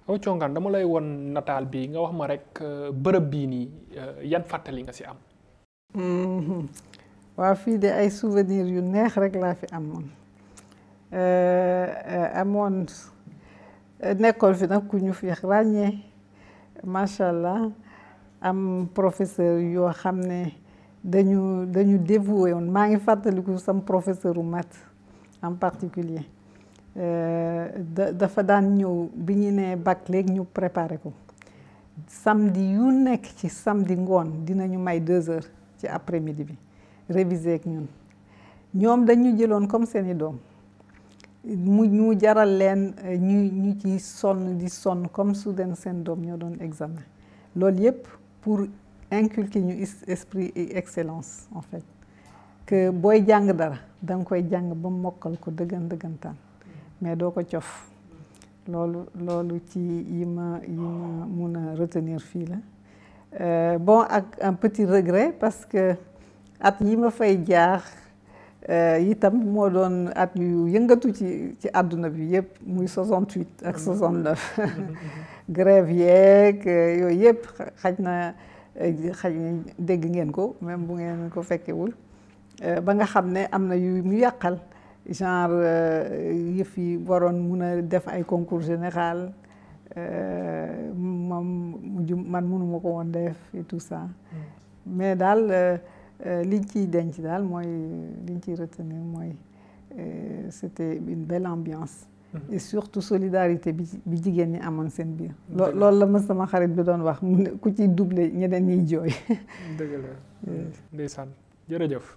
Awa Thiongane dama lay won nataal bi nga wax ma rek bërëb bii nii yan fàttali nga si am. waa fii de ay souvenirs yu neex rek laa fi amoon amoon nekkoon fi nag ku ñu fi ràññee macha allah am professeur yoo xam ne dañu dévoué woon maa ngi fàttaliku sam professeur u maths en particulier dafa daan ñëw bi ñu nee bac léegi ñu préparé ko samedi yu nekk ci samedi ngoon dinañu may 2 heures ci après midi bi réviser ak ñun ñoom dañu jëloon comme seeni doom ñu jaral leen ñu ci sonn di sonn comme su den seen doom ñoo doon examen loolu yépp pour inculquer ñu esprit et excellence en fait que booy jàng dara danga koy jàng ba mokkal ko dëggantaan mais doo ko cof loolu ci yi ma mun a retenir fii la bon ak un petit regret parce que at yi ma fay jaar itam moo doon at yu yëngatu ci àdduna bi yëpp muy 68 ak 69 grève yeeg yooyu yëpp xaj na dégg ngeen ko même bu ngeen ko fekkewul ba nga xam ne am na yu mu yàqal genre yëf yi waroon mun a def ay concours général moom man mënuma ko woon def et tout ça mais daal liñ ciy denc daal mooy liñ ciy retenir mooy c'était une belle ambiance et surtout solidarité bi jigéen ñi amoon seen biir loolu la ma sama xarit bi doon wax ku ci doublé ñeneen ñiy jooy dëgg la ndeysaan jërëjëf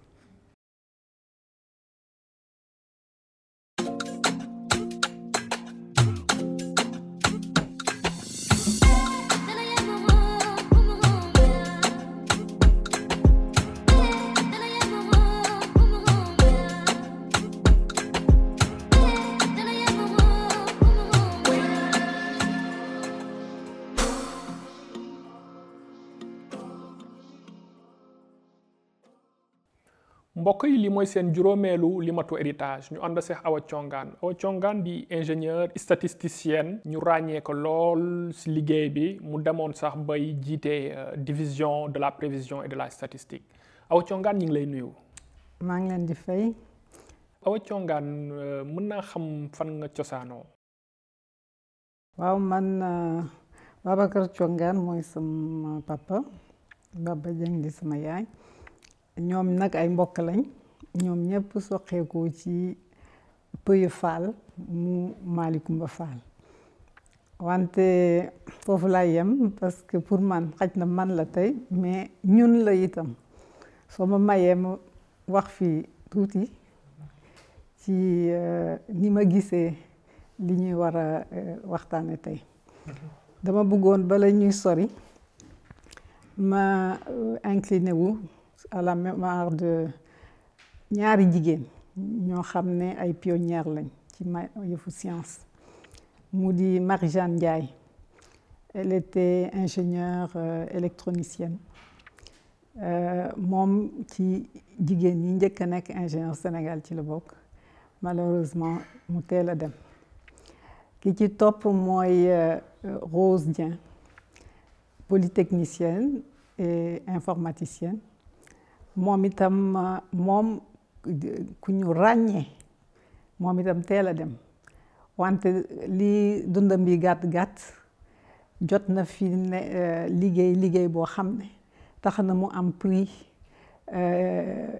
mbokk yi li mooy seen juróomeelu limatu héritage ñu ànd seex Awa Thiongane di ingénieur statisticienne ñu ràññee ko lool si liggéey bi mu demoon sax bay jiite division de la prévision et de la statistique Awa Thiongane ñu ngi lay nuyu. maa ngi leen di fay. Awa Thiongane mën naa xam fan nga cosaanoo. waaw man Babacar Thiongane mooy sama papa Baba Dieng di sama yaay. ñoom nag ay mbokk lañ ñoom ñëpp soqeekoo ci Pëye Fall mu Malicoumba Fall wante foofu laa yem parce que pour man xaj na man la tey mais ñun la itam soo ma mayee ma wax fii tuuti ci ni ma gisee li ñuy war a waxtaane tey dama bëggoon bala ñuy sori ma incliné wu à la mémoire de ñaari jigéen ñoo xam ne ay pionnières lañ ci yëfu science mu di Marie-Jeanne Ndiaye elle était ingénieure électronicienne moom ci jigéen ñi njëkk a nekk ingénieur Sénégal ci la bokk malheureusement mu teel a dem ki ci topp mooy Rose Dieng polytechnicienne et informaticienne moom itam ku ñu ràññee moom itam teel a dem wante li dundam bi gàtt jot na fi ne liggéey boo xam ne tax na mu am prix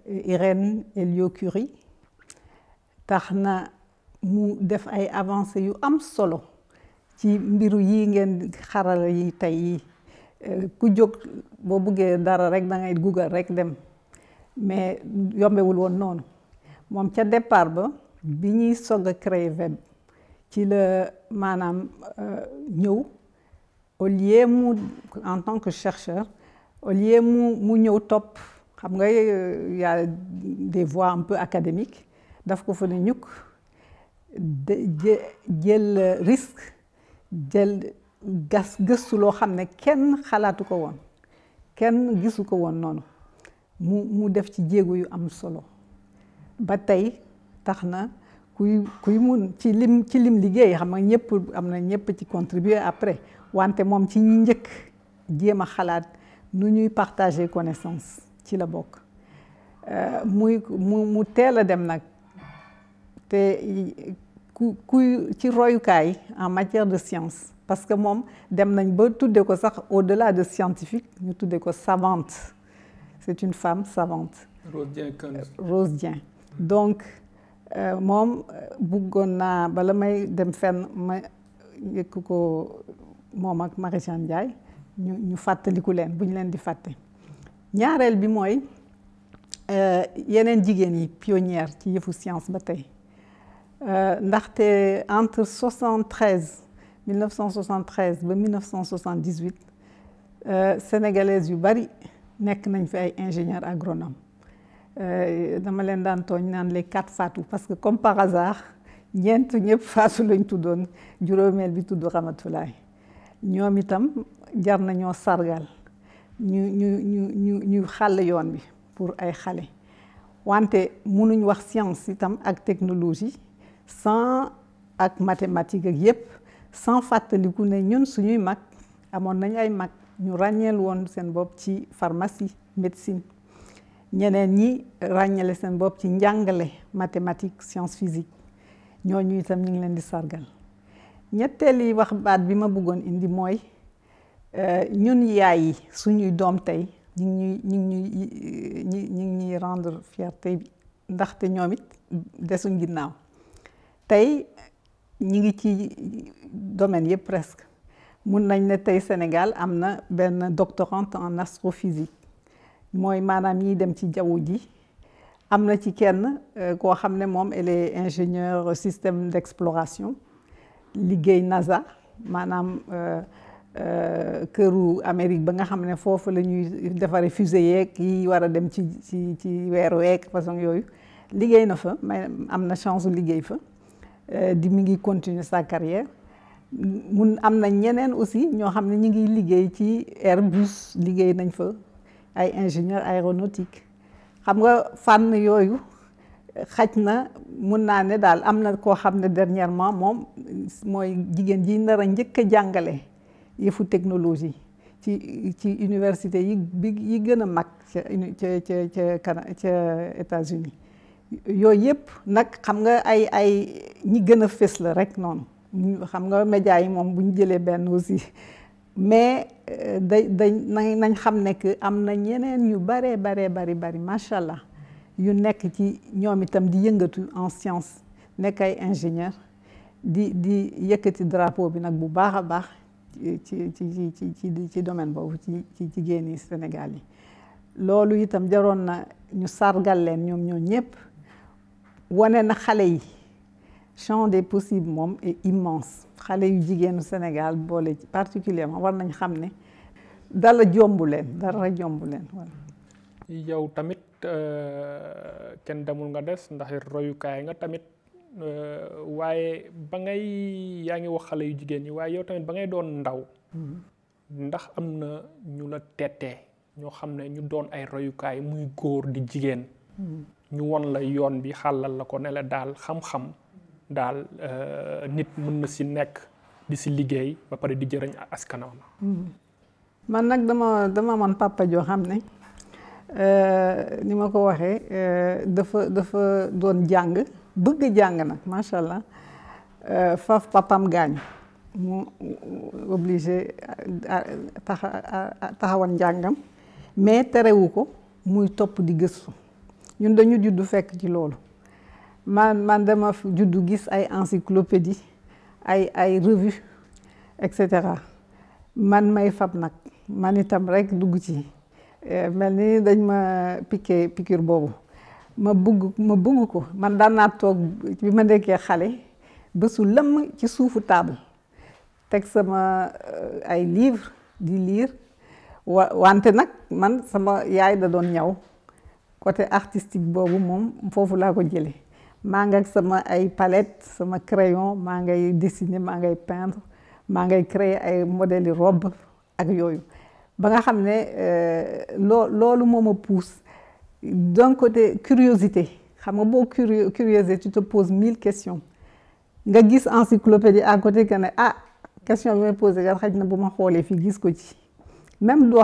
Irène Hélio-Curie tax na mu def ay avancées yu am solo ci mbiru yi ngeen xarala yi tey yi ku jóg boo buggee dara rek da ngay Google rek dem mais yombewul woon noonu moom ca départ ba bi ñuy soog a créer web ci la maanaam ñëw au lieu mu en tant que chercheur au lieu mu ñëw topp xam nga y a des voies un peu académiques daf ko fa ne ñukk jël risque jël gëstu loo xam ne kenn xalaatu ko woon kenn gisu ko woon noonu mu def ci jéego yu am solo ba tey tax na kuy mun ci lim liggéey xam nga ñëpp am na ñëpp ci contribuer après wante moom ci ñi njëkk jéem a xalaat nu ñuy partager connaissance ci la bokk mu teel a dem nag te kuy ci royukaay en matière de science parce que moom dem nañ ba tudde ko sax au-delà de scientifique ñu tudde ko savante c'est une femme savante Rose Dieng donc moom bëggoon naa bala may dem fenn ma yëkk ko moom ak Marie-Jeanne Ndiaye ñu fàttaliku leen bu ñu leen di fàtte ñaareel bi mooy yeneen jigéen yi pionnière ci yëfu science ba tey ndaxte entre 1973 ba 1978 sénégalaises yu bari nekk nañ fi ay ingénieurs agronomes dama leen daan tooñ naan les 4 Fatou parce que comme par hasard ñëpp Fatou lañ tuddoon juróomeel bi tudd Ramatoulaye ñoom itam jar nañoo sargal ñu xàll yoon bi pour ay xale wante mënuñ wax science itam ak technologie sans ak mathématique ak yépp sans fàttaliku ne ñun suñuy mag amoon nañ ay mag ñu ràññeel woon seen bopp ci pharmacie médecine ñeneen ñi ràññale seen bopp ci njàngale mathématique science physique ñooñu itam ñu ngi leen di sargal ñetteeli wax baat bi ma bëggoon indi mooy ñun yaay yi suñuy doom tey ñu ngi ñuy rendre fierté ndaxte ñoom it desuñ ginnaaw tey ñi ngi ci domaine yëpp presque mun nañ ne tey Sénégal am na benn doctorante en astrophysique mooy maanaam ñiy dem ci jaww ji am na ci kenn koo xam ne moom elle est ingénieur système d'exploration liggéey NASA maanaam këru Amérique ba nga xam ne foofu la ñuy defaree fusée yeeg yi war a dem ci weeru week façon yooyu liggéey na fa mais am na chance liggéey fa di mi ngi continuer sa carrière mun am na ñeneen aussi ñoo xam ne ñu ngi liggéey ci Airbus liggéey nañ fa ay ingénieur aéronautique xam nga fànn yooyu xaj na mun naa ne daal am na koo xam ne dernièrement moom mooy jigéen ji nar a njëkk a jàngale yëfu technologie ci université yi gën a mag ca États-Unis yooyu yëpp nag xam nga ay ñi gën a fës la rek noonu xam nga médias yi moom bu ñu jëlee benn aussi mais nañ xam ne que am na ñeneen ñu bari macha allah yu nekk ci ñoom itam di yëngatu en science nekk ay ingénieur di yëkkati drapeau bi nag bu baax a baax ci domaine boobu ci jigéen yi Sénégal yi loolu itam jaroon na ñu sargal leen ñoom ñëpp wane na xale yi champ des possibles moom est immense xale yu jigéenu Sénégal boole ci particulièrement war nañ xam ne dara jombu leen voilà. yow tamit kenn demul nga des ndax royukaay nga tamit waaye ba yaa ngi wax xale yu jigéen ñi waaye yow tamit ba ngay doon ndaw ndax am na ñu la tettee ñoo xam ne ñu doon ay royukaay muy góor di jigéen ñu won la yoon bi xàllal la ko ne la daal xam-xam daal nit mën na si nekk di si liggéey ba pare di jëriñ askanam. man nag dama man papa joo xam ne ni ma ko waxee dafa doon jàng bëgg jàng nag macha allah faf papam gaañu mu obligé taxawan njàngam mais terewu ko muy topp di gëstu ñun dañu juddu fekk ci loolu man dama juddu gis ay encyclopédie ay revue et cetera man may fab nag man itam rek dugg ci mel ni dañ ma piqûre boobu ma bëgg ko man daan naa toog bi ma nekkee xale bésu lëmm ci suufu table teg sama ay livre di lire wante nag man sama yaay da doon ñaw côté artistique boobu moom foofu laa ko jëlee maa nga sama ay palette sama crayon maa ngay dessiner maa ngay peindre maa ngay créer ay modèles robe ak yooyu ba nga xam ne loolu moo ma pousse d'un côté curiosité xam nga boo curieux tu te poses 1000 questions nga gis encyclopédie à côté que ne question bi may posé kat xaj na bu ma xoolee fii gis ko ci même doo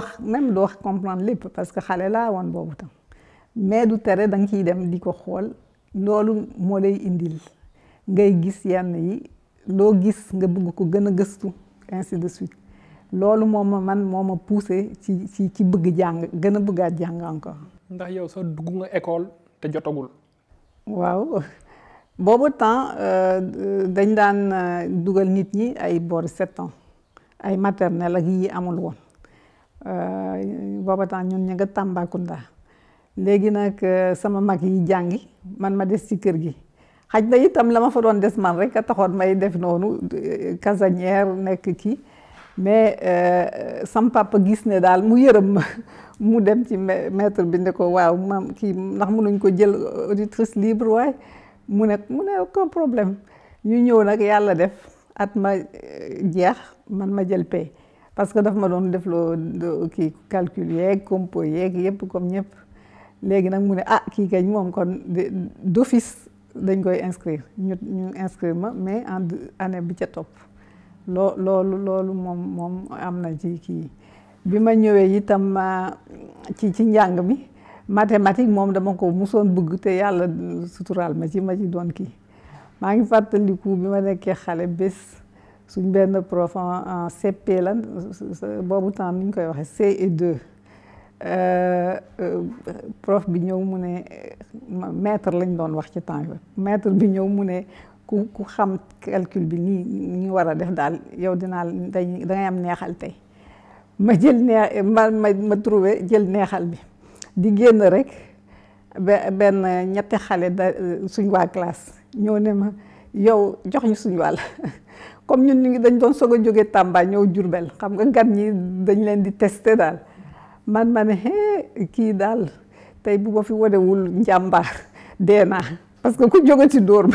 wax comprendre lépp parce que xale laa woon boobu tam mais du tere da nga ciy dem di ko xool loolu moo lay indil ngay gis yenn yi loo gis nga bëgg ko gën a gëstu ainsi de suite loolu moo ma poussé ci bëgg jàng gën a bëggaat jàng encore. ndax yow sax dugg nga école te jotagul. waaw boobu temps dañ daan dugal nit ñi ay boori 7 ans ay maternelle ak yi amul woon boobu temps ñun ñu nga Tambacounda léegi nag sama mag yi jàngi man ma des ci kër gi xaj na itam la ma fa doon des man rek a taxoon may def noonu casanière nekk kii mais sam papa gis ne daal mu yërëm ma mu dem ci maître bi ne ko waaw maam kii ndax mënuñ ko jël auditrice libre waaye mu ne aucun problème ñu ñëw nag yàlla def at ma jeex man ma jël paie parce que daf ma doon def loo kii calcul yeeg compo yeeg yëpp comme ñëpp léegi nag mu ne kii kañ moom kon d'office dañ koy inscrire ñu inscrire ma mais en année bi ca topp loolu moom am na ci kii bi ma ñëwee itam ci njàng mi mathématique moom dama ko musoon bëgg te yàlla suturaal ma ci doon kii maa ngi fàttaliku bi ma nekkee xale bés suñ benn prof en CP lan boobu temps ni ñu koy waxee CE2 prof bi ñëw mu ne maître lañ doon wax ci temps yooyu maître bi ñëw mu ne ku xam calcul bi nii ñu war a def daal yow dangay am neexal tey ma jël ma trouvé jël neexal bi di génn rek benn ñetti xale suñ waa classe ñëw ne ma yow jox ñu suñ wàll comme ñun dañ doon soog a jóge Tamba ñëw Jurbel xam nga gan ñi dañ leen di testé daal man ma ne kii daal tey bu ma fi wonewul njàmbaar dee naa parce que ku jóge ci dóor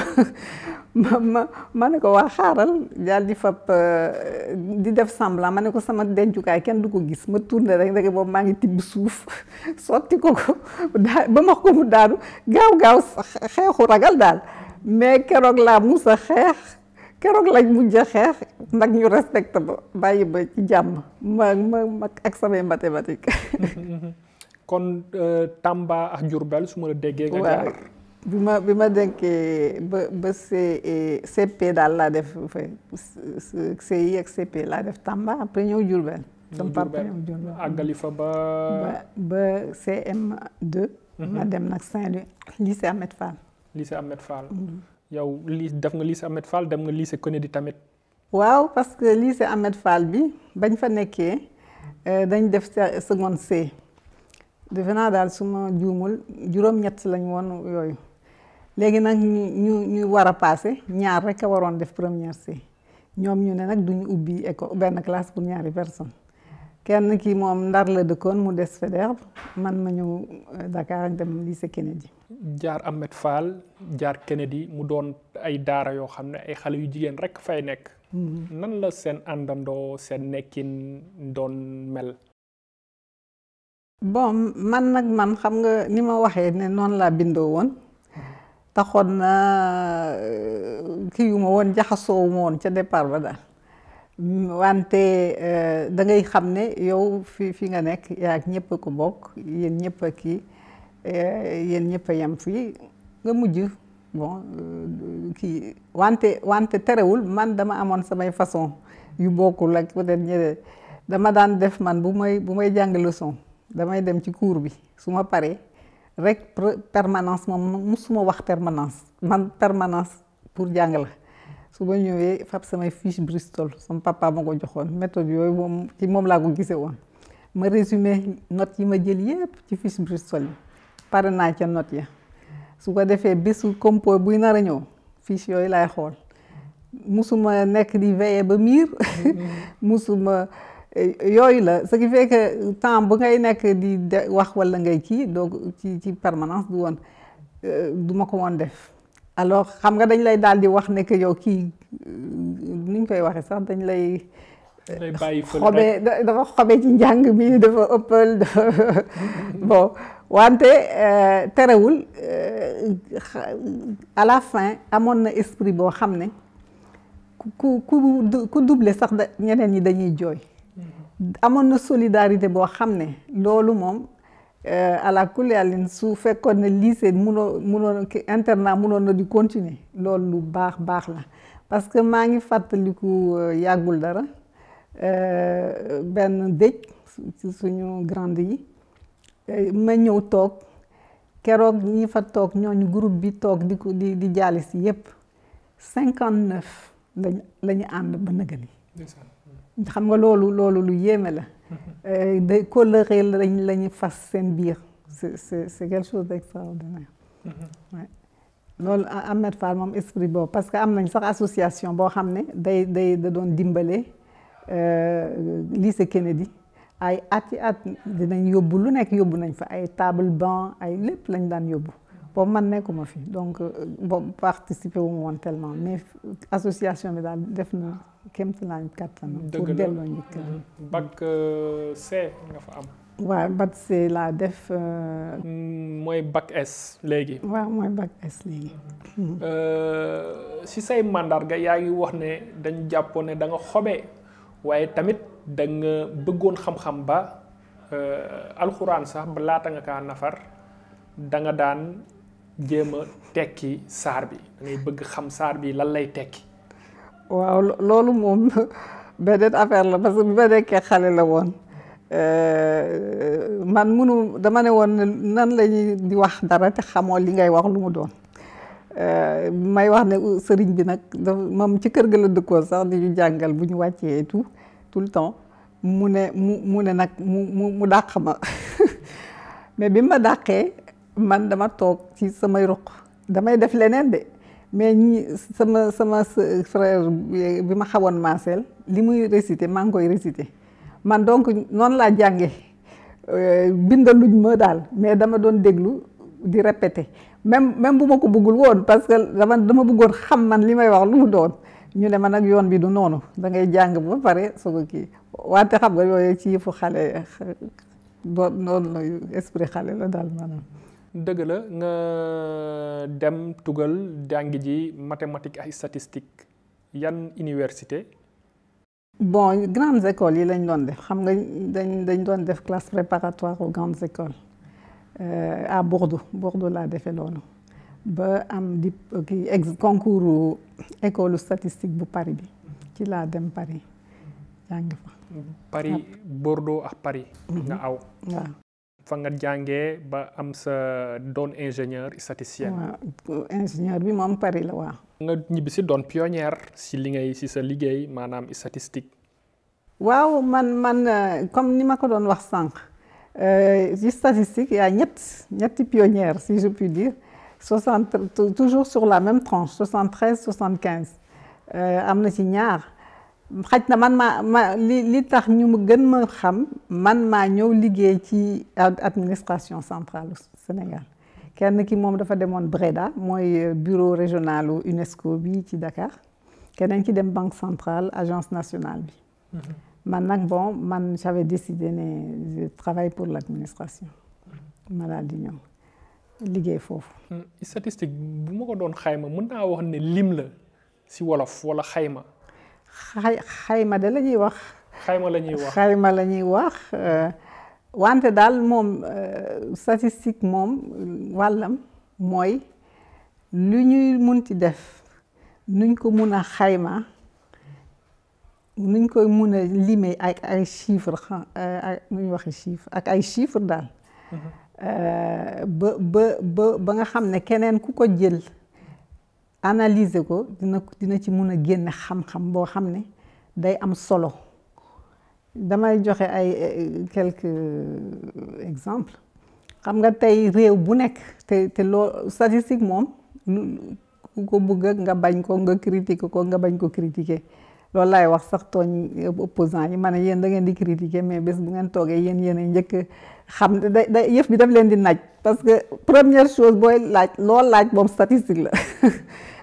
ma ne ko waa xaaral daal di fab di def semblant ma ne ko sama dencukaay kenn du ko gis ma tourné rek ndeke boobu maa ngi tibb suuf sotti ko ba ma ko mu daanu gaaw xeexu ragal daal mais keroog laa musa xeex keroog lañ mujj a xeex ndax ñu respecté ba bàyyi ba ci jàmm ma ak samay mathématique. kon Tamba ak Diourbel su ma la déggee nga jaar. bi ma denkee ba CP daal laa def CI ak CP laa def Tamba après ñëw Diourbel. sama papa ñëw Diourbel àggali fa ba CM2. ma dem nag Saint-Louis lycée Ahmed Fall. lycée Ahmed Fall. yow def nga lycée Ahmed Fall dem nga lycée Kennedy tamit. waaw parce que lycée Ahmed Fall bi bañ fa nekkee dañ def seconde C. defe naa daal su ma juumul juróom-ñett lañ woon yooyu léegi nag ñu war a passé ñaar rek a waroon def première C ñoom ñu ne nag duñu ubbi école benn classe pour ñaari personne kenn ki moom Ndar la dëkkoon mu des Faidherbe man ma ñëw Dakar ak dem lycée Kennedy. jaar Ahmed Fall jaar Kennedy mu doon ay daara yoo xam ne ay xale yu jigéen rek fay nekk. nan la seen àndandoo seen nekkin doon mel. bon man xam nga ni ma waxee ne noonu laa bindoo woon taxoon na kii yu ma woon jaxasoo ma woon ca départ ba daal wante da ngay xam ne yow fi nga nekk yaa ak ñëpp a ko bokk yéen ñëpp a kii yéen ñëpp a yem fii nga mujj bon kii wante terewul man dama amoon samay façon yu bokkul ak peut-être ñeneen dama daan def man bu may jàng leçon damay dem ci cours bi su ma paree rek permanence moom musuma wax permanence man permanence pour jàng la su ma ñëwee fab samay fiche Bristol sama papa ma ko joxoon méthode yooyu moom laa ko gisee woon ma résumé notes yi ma jël yépp ci fiche Bristol yi pare naa ca notes ya su ko defee bésu compo buy nar a ñëw fiche yooyu laay xool musuma nekk di veiller ba miir musuma yooyu la ce qui fait que temps bu ngay nekk di wax walla ngay kii donc ci permanence du ma ko woon def alors xam nga dañ lay daal di wax ne que yow kii ni ñu koy waxee sax dañ lay bàyyi fële dafa xobe ci njàng mi dafa ëppal bon wante terewul à la fin amoon na esprit boo xam ne ku doublé sax ñeneen ñi dañuy jooy amoon na solidarité boo xam ne loolu moom ala kulli àllin su fekkoon ne lycée munoon internat munoon na di continuer loolu lu baax la parce que maa ngi fàttaliku yàggul dara benn dëj ci suñu grande yi ma ñëw toog keroog ñi fa toog ñooñu groupe bi toog di jaali si yépp 59 lañu ànd ba nëgëni xam nga loolu lu yéeme la de coloré lañu fas seen biir c'est quelque chose d'extraordinaire loolu Ahmed Fall moom esprit boobu parce que am nañ sax association boo xam ne da doon dimbale lycée Kennedy ay at dinañ yóbbu lu nekk yóbbu nañ fa ay table banc ay lépp lañ daan yóbbu boobu man nekkuma fi donc boobu participer wu ma woon tellement mais association bi daal def na kéemtalaay kattanam pour delloo njëkk bac C nga fa am. waaw bac C laa def. mooy bac S léegi. waaw mooy bac S léegi. si say mandarga yaa ngi wax ne dañ jàppoon ne da nga xobee waaye tamit da nga bëggoon xam-xam ba alxuraan sax ba laata nga kaa nafar da nga daan jéem a tekki saar bi da ngay bëgg xam saar bi lan lay tekki. waaw loolu moom beneen affaire la parce que bi ma nekkee xale la woon man dama ne woon nan la ñuy di wax dara te xamoo li ngay wax lu mu doon may wax ne sëriñ bi nag moom ci kër ga la dëkkoon sax di ñu jàngal bu ñu wàccee tout le temps mu ne nag mu dàq ma mais bi ma dàqee man dama toog ci samay ruq damay def leneen de mais sama frère bi ma xawoon maaseel li muy récité maa ngi koy récité man donc noonu laa jànge bindaluñ ma daal mais dama doon déglu di répéter même bu ma ko bëggul woon parce que dama bëggoon xam man li may wax lu mu doon ñu ne ma nag yoon bi du noonu da ngay jàng ba pare soo ko kii wante xam nga yooyu ci yëfu xale noonu la esprit xale la daal maanaam. dëgg la nga dem tugal jàngi ji mathématique ak statistique yan université. bon grandes écoles yi lañ doon def xam nga dañ doon def classe préparatoire aux grandes écoles à Bordeaux laa defee loolu ba am di concours école statistique bu Paris bi ci laa dem Paris jàng fa. Paris Bordeaux ak Paris. nga aw. waaw. fa nga jàngee ba am sa doon ingénieur statisticien. waaw ingénieur bi moom Paris la waaw. nga ñibbi si doon pionnière si sa liggéey maanaam statistique. waaw man comme ni ma ko doon wax sànq ci statistique yaa ñetti pionnière si je puis dire toujours sur la même tranche 73 75 am na ci ñaar. xaj na man li tax ñu gën ma xam man maa ñëw liggéey ci administration centrale Sénégal kenn ki moom dafa demoon Bréda mooy bureau régional UNESCO bi ci Dakar keneen ki dem banque centrale agence nationale bi man nag man j'avais décidé ne je travaille pour l'administration ma daal di ñëw liggéey foofu. statistique bu ma ko doon xayma mën naa wax ne lim la si wolof wala xayma. xayma de la ñuy wax. xayma la ñuy wax wante daal moom statistique moom wàllam mooy lu ñuy munti def nuñ ko mun a xayma nuñ koy mun a limee ak ay chiffres nu ñuy waxee chiffres ak ay chiffres daal. ba nga xam ne keneen ku ko jël. analyser ko dina ci mun a génne xam-xam boo xam ne day am solo damay joxe ay quelques exemples xam nga tey réew bu nekk te loo statistique moom ku ko bëgg nga bañ ko nga critiquer ko nga bañ ko critiquer loolu laay wax sax tooñ opposant yi ma ne yéen da ngeen di critiquer mais bés bu ngeen toogee yéen a njëkk xam da yëf bi daf leen di naaj parce que première chose booy laaj moom statistique la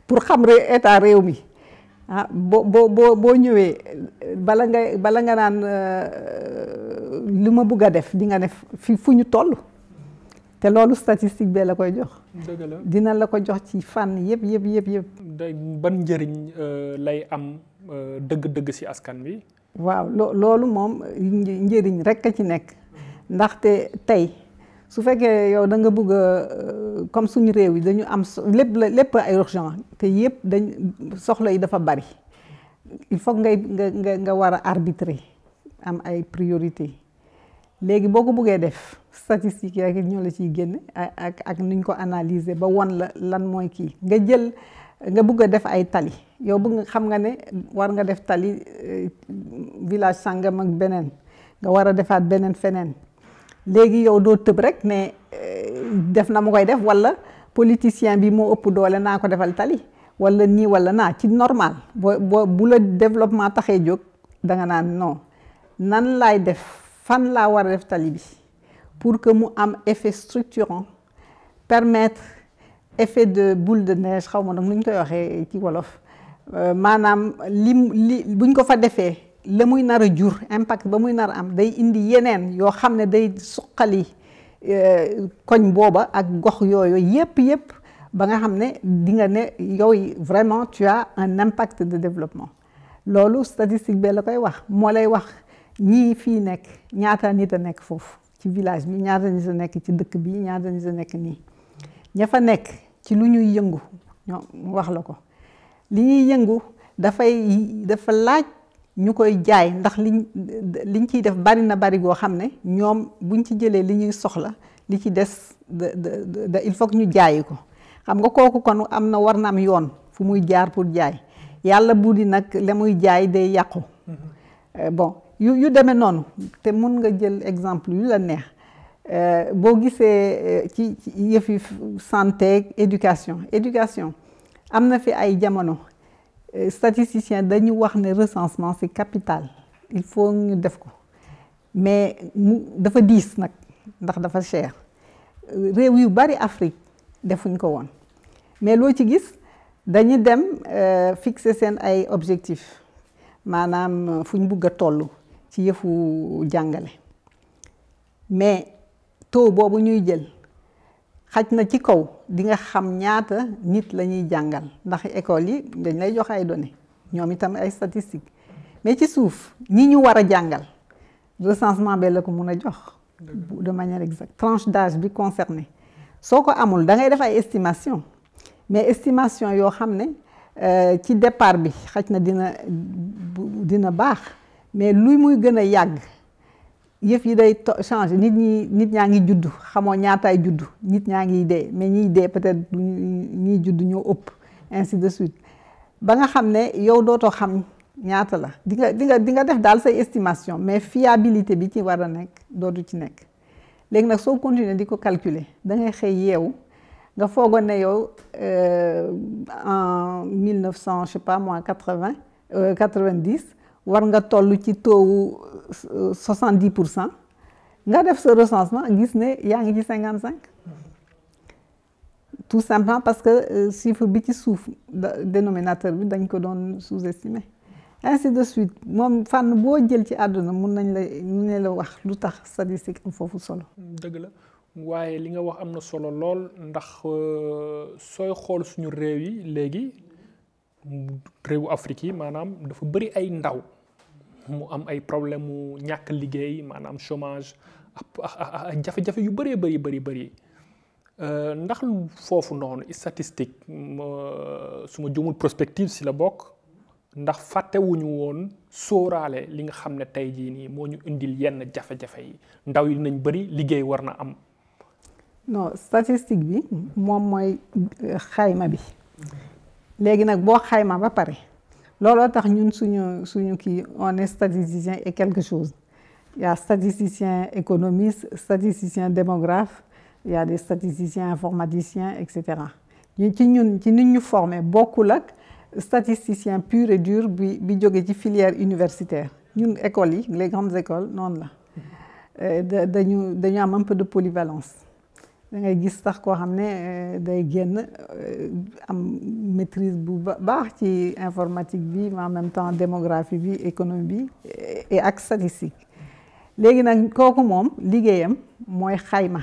pour xam état réew mi boo ñëwee bala nga naan li ma bëgg a def di nga def fu ñu toll te loolu statistique bee la koy jox. dëgg la dina la ko jox ci fànn yëpp. ban njëriñ lay am dëgg-dëgg ci askan wi. waaw loolu moom njëriñ rek a ci nekk ndaxte tey su fekkee yow da nga bëgg comme suñu réew yi dañu am lépp ay urgent te yëpp soxla yi dafa bari il faut nga war a arbitrer am ay priorité léegi boo ko bëggee def statistique yi ñoo la ciy génne ak nuñ ko analyser ba won la lan mooy kii nga bëgg a def ay tali yow xam nga ne war nga def tali village sàngam ak beneen nga war a defaat beneen feneen léegi yow doo tëb rek ne def na ma koy def wala politicien bi moo ëpp doole naa ko defal tali wala nii wala naa ci normal bu la développement taxee jóg danga naan non nan laay def fan laa war a def tali bi pour que mu am effet structurant permettre effet de boule de neige xaw ma nag nu ñu koy waxee ci wolof maanaam buñ ko fa defee la muy nar a jur impact ba muy nar a am day indi yeneen yoo xam ne day suqali koñ booba ak gox yooyu yëpp ba nga xam ne di nga ne yow vraiment tu as un impact de développement loolu statistique bee la koy wax moo lay wax ñii fii nekk ñaata nit a nekk foofu ci village bi ñaata nit a nekk ci dëkk bi ñaata nit a nekk nii ña fa nekk ci lu ñuy yëngu ñoom wax la ko li ñuy yëngu dafa laaj ñu koy jaay ndax liñ ciy def bari goo xam ne ñoom buñ ci jëlee li ñuy soxla li ci des il faut que ñu jaayi ko xam nga kooku kon war na am yoon fu muy jaar pour jaay yàlla bu di nag la muy jaay day yàqu bon yu demee noonu te mun nga jël exemple yu la neex boo gisee ci yëfi santé éducation am na fi ay jamono statisticien dañu wax ne recensement c'est capital il faut ñu def ko mais dafa diis nag ndax dafa cher réew yu bari Afrique defuñ ko woon mais loo ci gis dañu dem fixer seen ay objectifs maanaam fu ñu bugg a toll ci yëfu jàngale mais taux boobu ñuy jël xaj na ci kaw di nga xam ñaata nit la ñuy jàngal ndax école yi dañ lay jox ay données ñoom itam ay statistiques mais ci suuf ñi ñu war a jàngal recensement bi la ko mun a jox de manière exacte tranche d'âge bi concerné soo ko amul da ngay def ay estimation mais estimation yoo xam ne ci départ bi xaj na dina baax mais luy muy gën a yàgg yëf yi day changer nit ñaa ngi judd xamoo ñaataay judd nit ñaa ngi dee mais ñiy dee peut-être ñiy judd ñoo ëpp ainsi de suite ba nga xam ne yow dootoo xam ñaata la di nga def daal say estimation mais fiabilité bi ci war a nekk dootu ci nekk léegi nag soo continuer di ko calculer da ngay xëy yeewu nga foogoon ne yow en 1900 je sais pas moi 90 war nga toll ci taux 70% nga def sa recensement gis ne yaa ngi ci 55 tout simplement parce que chiffre bi ci suuf dénominateur bi dañ ko doon sous-estimer ainsi de suite moom fànn boo jël ci àdduna mun nañ la wax lu tax statistique am foofu solo. dëgg la waaye li nga wax am na solo lool ndax sooy xool suñu réew yi léegi réewu Afrique yi maanaam dafa bëri ay ndaw mu am ay problème mu ñàkk liggéey maanaam chômage ak jafe-jafe yu bëree bëri ndax foofu noonu statistique su ma jumul prospective si la bokk ndax fàttewuñu woon sóoraale li nga xam ne tey jii nii moo ñu indil yenn jafe-jafe yi ndaw yi nañ bëri liggéey war na am. non statistique bi moom mooy xayma bi léegi nag boo xayma ba pare looloo tax ñun suñu kii on est statisticien et quelque chose il y a statisticien économiste statisticien démographe il y a des statisticiens informaticiens et cetera ci nit ñu formé bokkul ak statisticien pur et dur bi jóge ci filière universitaire ñun écoles yi les grandes écoles noonu la dañu am un peu de polyvalence da ngay gis sax koo xam ne day génn am maîtrise bu baax ci informatique bi mais en même temps démographie bi économie bi et ak statistique léegi nag kooku moom liggéeyam mooy xayma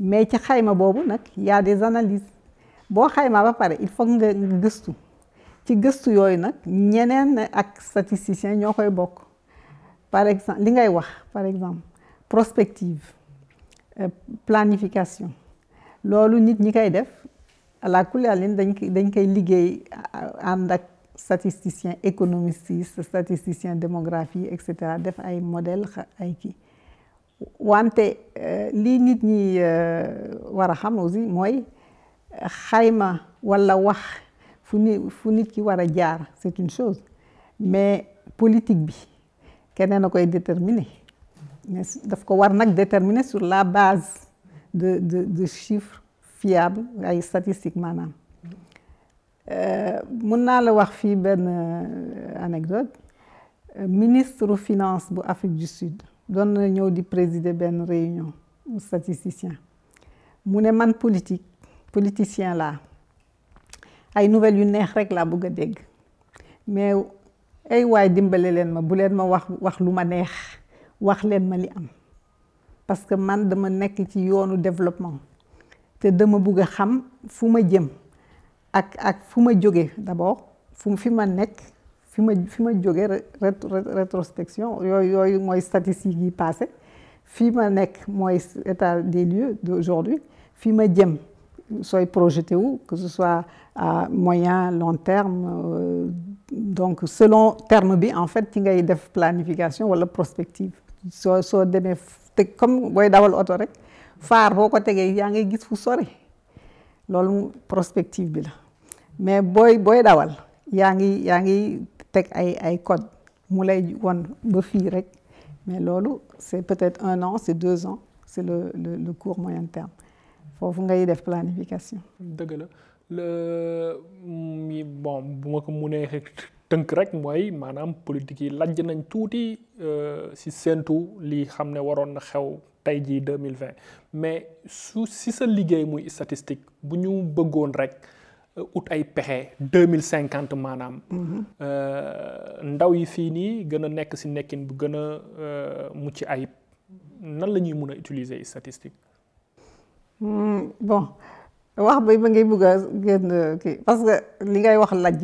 mais ci xayma boobu nag y a des analyses boo xayma ba pare il faut nga gëstu ci gëstu yooyu nag ñeneen ak statisticiens ñoo koy bokk par exemple li ngay wax par exemple prospective planification loolu nit ñi koy def àla kulli àllin dañ koy liggéey ànd ak statisticien économiste statisticien démographie et cetera def ay modèle ay kii wante lii nit ñi war a xam aussi mooy xayma walla wax fu nit ki war a jaar c'est une chose mais politique bi keneen a koy déterminer mais daf ko war nag déterminer sur la base de chiffres fiables ay statistiques maanaam mun naa la wax fii benn anecdote ministre finance bu Afrique du Sud doon na ñëw di présider benn réunion statisticien mu ne man politicien laa ay nouvelles yu neex rek laa bëgg a dégg mais ay waay dimbale leen ma bu leen ma wax lu ma neex wax leen ma li am parce que man dama nekk ci yoonu développement te dama bëgg a xam fu ma jëm ak fu ma jóge d'abord fi ma nekk fi ma jóge rétrospection yooyu mooy statistiques yi passé fi ma nekk mooy état des lieux d'aujourd'hui fi ma jëm sooy projeté wu que ce soit à moyen long terme donc selon terme bi en fait ci ngay def planification wala prospective soo demee te comme booy dawal oto rek faar boo ko tegee yaa ngay gis fu sori loolu prospective bi la mais booy dawal yaa ngi teg ay code mu lay won ba fii rek mais loolu c'est peut-être 1 an c'est 2 ans c'est le court moyen terme foofu ngay def planification. dëgg la bon bu ma ko mënee tënk rek mooy maanaam politique yi lajj nañ tuuti si séentu li xam ne waroon na xew tey jii 2020 mais si sa liggéey muy statistique bu ñu bëggoon rek ut ay pexe 2050 maanaam. ndaw yi fii nii gën a nekk si nekkin bu gën a mucc ayib nan la ñuy mën a utiliser statistique. bon wax ba ngay bëgg a génn kii parce que li ngay wax lajj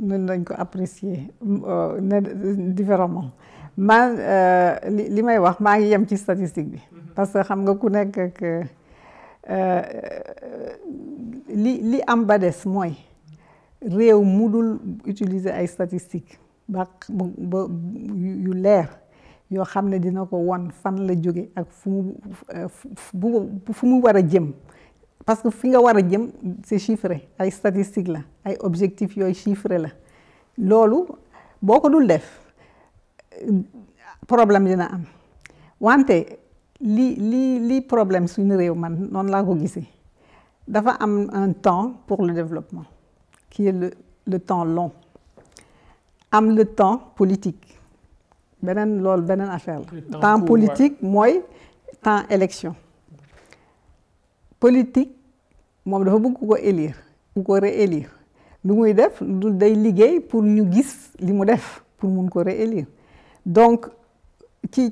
ñun dañ ko apprécier différemment man li may wax maa ngi yem ci statistique bi parce que xam nga ku nekk ak li am ba des mooy réew mu dul utiliser ay statistiques ba yu leer yoo xam ne dina ko won fan la jóge ak fu mu war a jëm parce que fi nga war a jëm c'est chiffré ay statistiques la ay objectifs yooyu chiffré la loolu boo ko dul def problème dina am wante li problème suñu réew man noonu laa ko gisee dafa am un temps pour le développement qui est le temps long am le temps politique beneen affaire la temps politique mooy temps élection politique moom dafa bëgg ko élire ku ko réélire lu muy def du day liggéey pour ñu gis li mu def pour mun ko réélire donc ci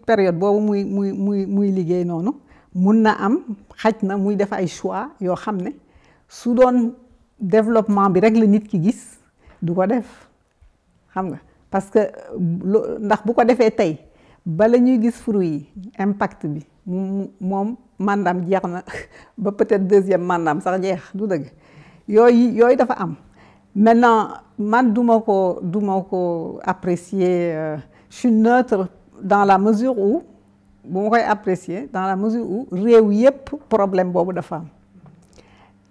période boobu muy liggéey noonu mun na am xaj na muy def ay choix yoo xam ne su doon développement bi rek la nit ki gis du ko def xam nga parce que ndax bu ko defee tey bala ñuy gis fruit yi impact bi moom mandaam jeex na ba peut-être 2e mandaam sax jeex du dëgg yooyu dafa am maintenant man duma ko apprécier je suis neutre dans la mesure où bu ma koy apprécier dans la mesure où réew yépp problème boobu dafa am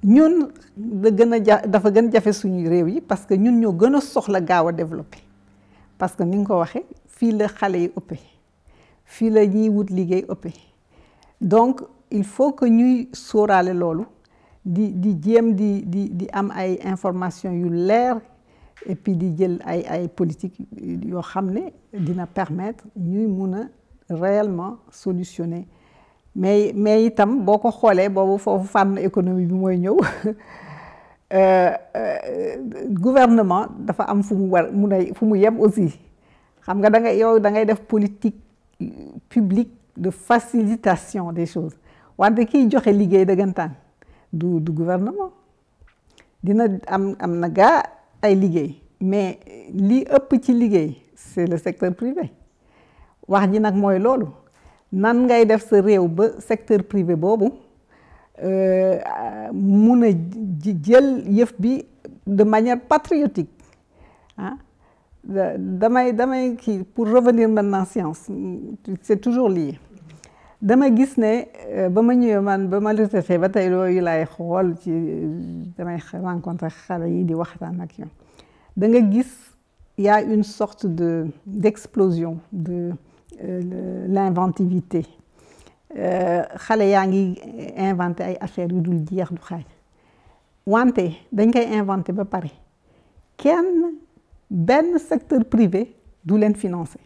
ñun dafa gën a jafe suñu réew yi parce que ñun ñoo gën a soxla gaaw a développer parce que ni nga ko waxee fii la xale yi ëppee fii la ñuy wut liggéey ëppee donc il faut que ñuy sóoraale loolu di jéem di am ay information yu leer et puis di jël ay politique yoo xam ne dina permettre ñuy mun a réellement solutionner mais itam boo ko xoolee boobu foofu fànn économie bi mooy ñëw gouvernement dafa am fu mu yem aussi xam nga da ngay def politique publique de facilitation des choses wante kiy joxe liggéey dëggantaan du gouvernement dina am na gaa ay liggéey mais li ëpp ci liggéey c'est le secteur privé wax ji nag mooy loolu nan ngay def sa réew ba secteur privé boobu mun a jël yëf bi de manière patriotique ah damay kii pour revenir maintenant science c'est toujours lié dama gis ne ba ma ñëwee man ba ma retraité ba tey loolu laay xool ci damay rencontré xale yi di waxtaan ak ñoom da nga gis y a une sorte d'explosion de l'inventivité xale yaa ngi inventé ay affaires yu dul jeex du xaaj wante dañ koy inventé ba pare benn secteur privé du leen financé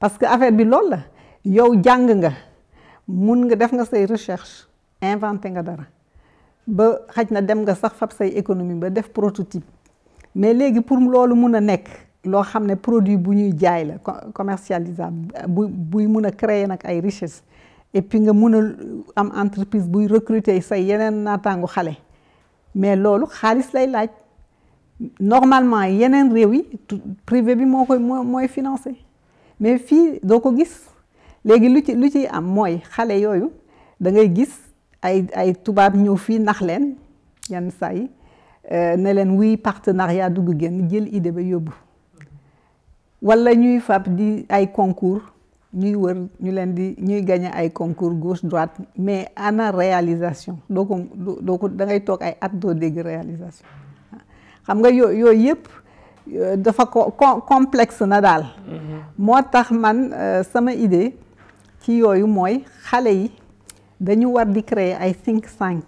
parce que affaire bi loolu la yow jàng nga mun nga def nga say recherche inventé nga dara ba xaj na dem nga sax fab say économie ba def prototype mais léegi pour loolu mun a nekk loo xam ne produit bu ñuy jaay la commercialisable buy mun a créer nag ay richesse et puis nga mun a am entreprise buy recruter say yeneen naataangu xale mais loolu xaalis lay laaj normalement yeneen réew yi privé bi mooy financé mais fii doo ko gis léegi lu ci am mooy xale yooyu da ngay gis ay tubaab ñëw fii nax leen yenn saa yi ne leen wuy partenariat dugg génn jël idée ba yóbbu wala ñuy fab di ay concours ñuy wër ñu leen di ñuy gagné ay concours gauche droite mais ana réalisation doo ko da ngay toog ay at doo dégg réalisation xam nga yooyu yëpp dafa complexe na daal moo tax man sama idée ci yooyu mooy xale yi dañu war di créer ay think tank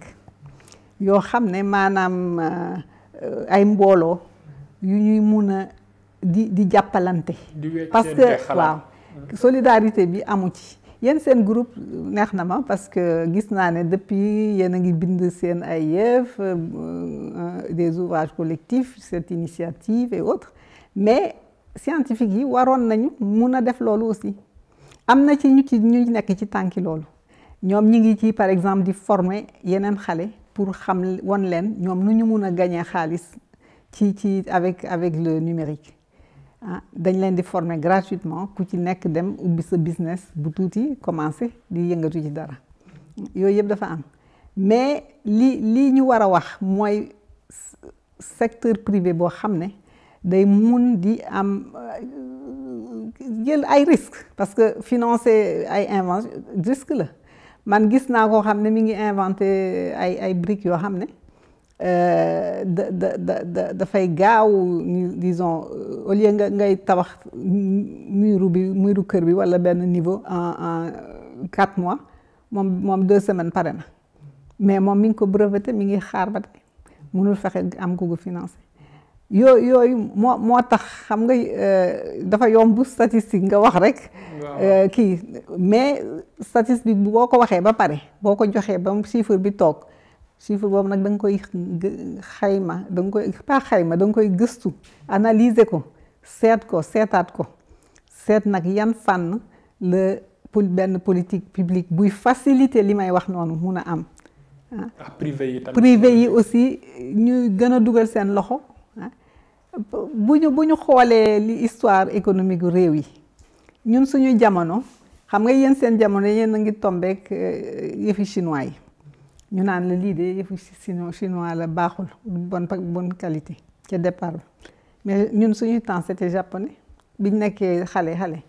yoo xam ne maanaam ay mbooloo yu ñuy mun a di jàppalante parce que waaw solidarité bi amu ci yéen seen groupe neex na ma parce que gis naa ne depuis yéen a ngi bind seen ay yëf des ouvrages collectifs cette initiative et autres mais scientifique yi waroon nañu mun a def loolu aussi am na ci ñu nekk ci tànki loolu ñoom ñi ngi ci par exemple di former yeneen xale pour xam won leen ñoom nu ñu mun a gagner xaalis ci avec le numérique ah dañ leen di former gratuitement ku ci nekk dem ubbi sa business bu tuuti commencer di yëngatu ci dara yooyu yëpp dafa am mais li ñu war a wax mooy secteur privé boo xam ne day mun di am jël ay risques parce que financer ay invention risque la man gis naa koo xam ne mi ngi inventé ay briques yoo xam ne dafay gaaw disons au lieu ngay tabax muru kër bi wala benn niveau en 4 mois moom 2 semaines pare na mais moom mi ngi ko breveté mi ngi xaar ba tey mënul fexe am ko financé yooyu moo tax xam nga dafa yomb statistique nga wax rek kii mais statistique bi boo ko waxee ba pare boo ko joxee ba chiffre bi toog chiffre boobu nag da nga koy xayma da nga koy pas xayma da nga koy gëstu analyser ko seetaat ko seet nag yan fànn la benn politique publique buy faciliter li may wax noonu mun a am privé yi aussi ñu gën a dugal seen loxo bu ñu xoolee li histoire économique réew yi ñun suñu jamono xam nga yéen seen jamono yéen a ngi tombeek yëfi chinois yi ñu naan la lii de yëfi chinois la baaxul bonne qualité ca départ mais ñun suñu temps c'était japonais biñ nekkee xale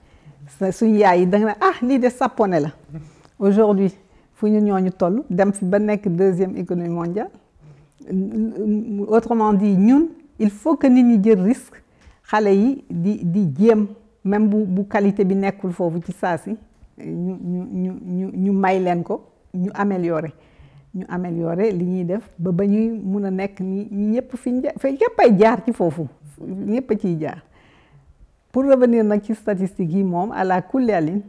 suñu yaay yi da nga ne lii de japonais la aujourd'hui fu ñu ñooñu toll dem fi ba nekk 2e économie mondiale autrement dit ñun il faut que nit ñi jël risque xale yi di jéem même bu qualité bi nekkul foofu ci saa si ñu may leen ko ñu améliorer li ñuy def ba ñuy mun a nekk ni ñëpp fi ñëpp ay jaar ci foofu ñëpp a ciy jaar pour revenir nag ci statistique yi moom à la kullialin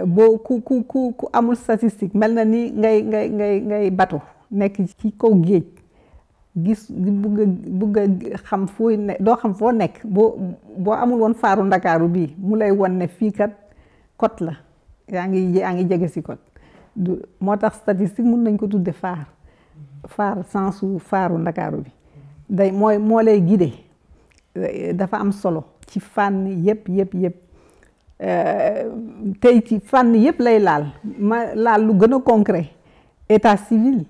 boo ku amul statistique mel na ni ngay bateau nekk ci kaw géej gis bugg a xam fooy ne doo xam foo nekk boo amul woon faaru Ndakaaru bii mu lay won ne fii kat côte la yaa ngi jege si code moo tax statistique mun nañ ko tudde phare sensu phare Ndakaaru bi day moo lay guider dafa am solo ci fànn yëpp tey ci fànn yëpp lay laal lu gën a concret état civil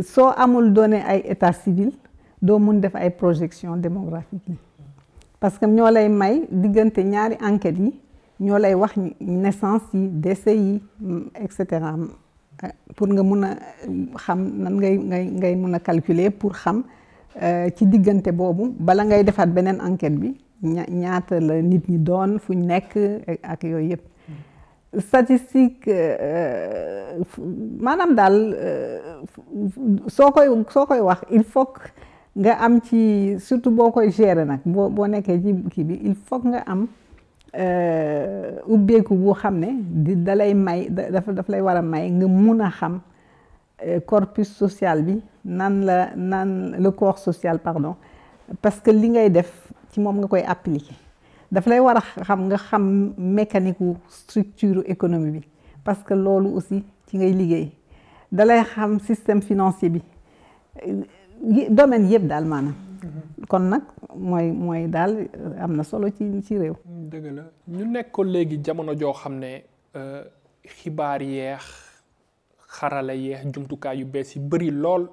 soo amul donné ay état civil doo mun def ay projection démographique yi parce que ñoo lay may diggante ñaari enquêtes yi ñoo lay wax naissance yi décès yi et cetera pour nga mun a xam nan ngay mun a calculer pour xam ci diggante boobu bala ngay defaat beneen enquête bi ñaata la nit ñi doon fu ñu nekk ak yooyu yëpp statistique maanaam daal soo koy wax il faut que nga am ci surtout boo koy gérer nag boo nekkee ci kii bi il faut que nga am ubbeeku bu xam ne da lay may daf lay war a may nga mun a xam corpus social bi le corps social pardon parce que li ngay def ci moom nga koy appliquer daf lay war a nga xam mécanique wu structure économie bi parce que loolu aussi ci ngay liggéey da lay xam système financier bi domaine yëpp daal maanaam kon nag mooy daal am na solo ci réew. dëgg la ñu nekk ko léegi jamono joo xam ne xibaar yeex xarala yeex jumtukaay yu bees yi bëri lool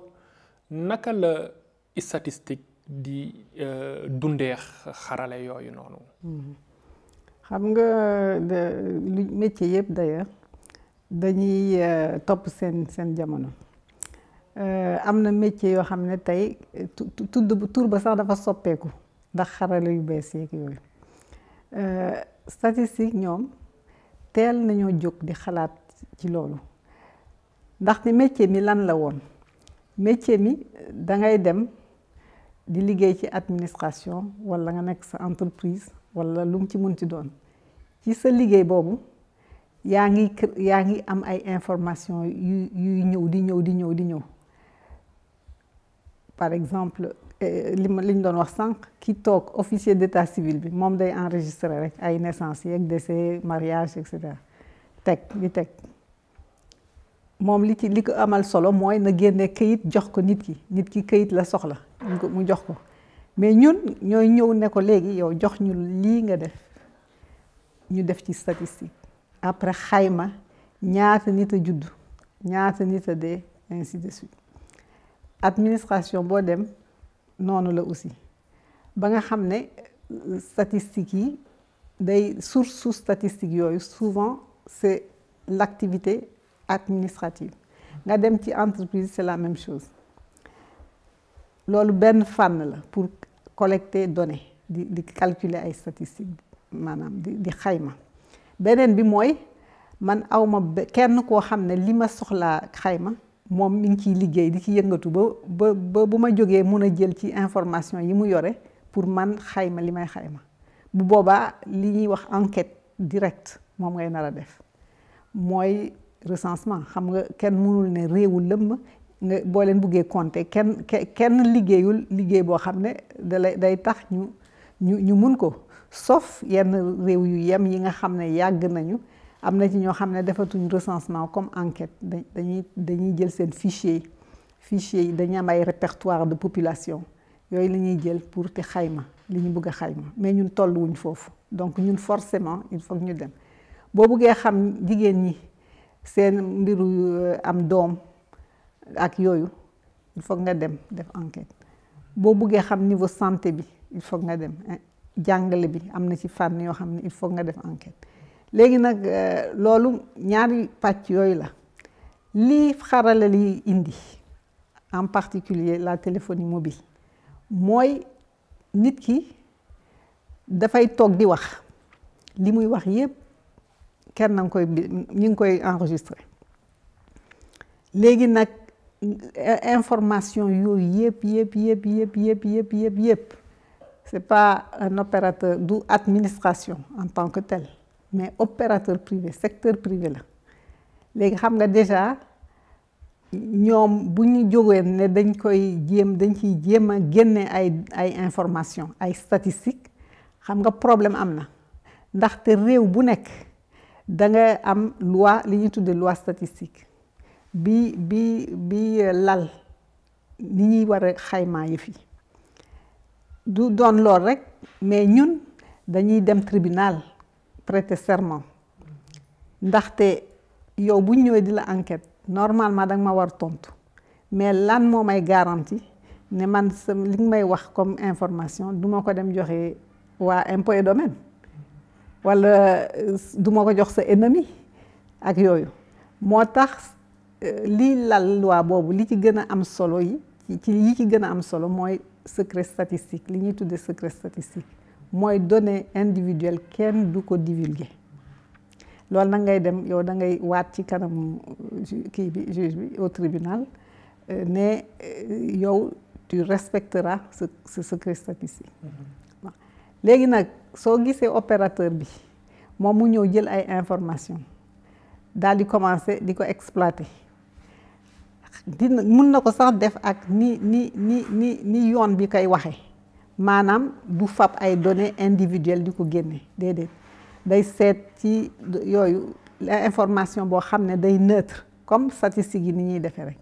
naka la statistique di dundee xarala yooyu noonu. xam nga lu métier yëpp d'ailleurs dañuy topp seen jamono. am na métier yoo xam ne tey tur ba sax dafa soppeeku ndax xarala yu bees yeeg yooyu statistique ñoom teel nañoo jóg di xalaat ci loolu ndaxte métier mi lan la woon métier mi dangay dem di liggéey ci administration walla nga nekk sa entreprise walla lu mu ci mun ci doon ci sa liggéey boobu yaa ngi am ay information yuy ñëw di ñëw par exemple li ñu doon wax sànq ki toog officier d'état civil bi moom day enregistrer rek ay naissance yeeg décès mariage et cetera teg moom li ko amal solo mooy na génne këyit jox ko nit ki këyit la soxla mu jox ko mais ñun ñooy ñëw ne ko léegi yow jox ñu lii nga def ñu def ci statistique après xayma ñaata nit a judd ñaata nit a dee ainsi de suite administration boo dem noonu la aussi ba nga xam ne statistiques yi day source statistique yooyu souvent c'est l'activité administrative nga dem ci entreprise c'est la même chose loolu benn fànn la pour collecter données di calculer ay statistiques maanaam di xayma beneen bi mooy man awma kenn koo xam ne li ma soxlaa xayma moom mi ngi ciy liggéey di ci yëngatu ba bu ma jógee mun a jël ci information yi mu yore pour man xayma li may xayma bu boobaa li ñuy wax enquête directe moom ngay nar a def mooy recensement xam nga kenn mënul ne réewu lëmm nga boo leen buggee compter kenn liggéeyul liggéey boo xam ne day tax ñu mun ko sauf yenn réew yu yem yi nga xam ne yàgg nañu am na ci ñoo xam ne defatuñ recensement comme enquête dañuy jël seen fichier yi dañuy am ay répertoire de population yooyu la ñuy jël pour te xayma li ñu bëgg a xayma mais ñun tolluwuñ foofu donc ñun forcément il faut que ñu dem boo bëggee xam jigéen ñi seen mbiru am doom ak yooyu il faut nga dem def enquête boo bëggee xam niveau santé bi il faut nga dem jàngale bi am na ci fànn yoo xam ne il faut nga def enquête léegi nag loolu ñaari pàcc yooyu la lii xarala li indi en particulier la téléphonie mobile mooy nit ki dafay toog di wax li muy wax yépp kenn na ñu ngi koy enregistrer léegi nag information yooyu yépp c'est pas un opérateur du administration en tant que tel mais opérateur privé secteur privé la léegi xam nga déjà ñoom bu ñu jógee ne dañ ciy jéem a génne ay information ay statistiques xam nga problème am na ndaxte réew bu nekk da nga am loi li ñuy tudde loi statistique bi lal ni ñuy war a xaymaa yëf yi du doon lool rek mais ñun dañuy dem tribunal prêter serment ndaxte yow bu ñu ñëwee di la enquête normalement da nga ma war tontu mais lan moo may garantie ne man li nga may wax comme information du ma ko dem joxe waa impôt et domaine wala du ma ko jox sa ennemi ak yooyu moo tax lii lal loi boobu li ci gën a am solo yi ci gën a am solo mooy secret statistique li ñuy tuddee secret statistique mooy données individuelles kenn du ko divulguer loolu nag ngay dem yow da ngay waat ci kanam kii bi juge bi au tribunal ne yow tu respecteras ce secret statistique léegi nag soo gisee opérateur bi moom mu ñëw jël ay information daal di commencer di ko exploiter mun na ko sax def ak ni yoon bi koy waxee maanaam du fab ay données individuelles di ko génne déedéet day seet ci yooyu information boo xam ne day neutre comme statistique yi ni ñuy defee rek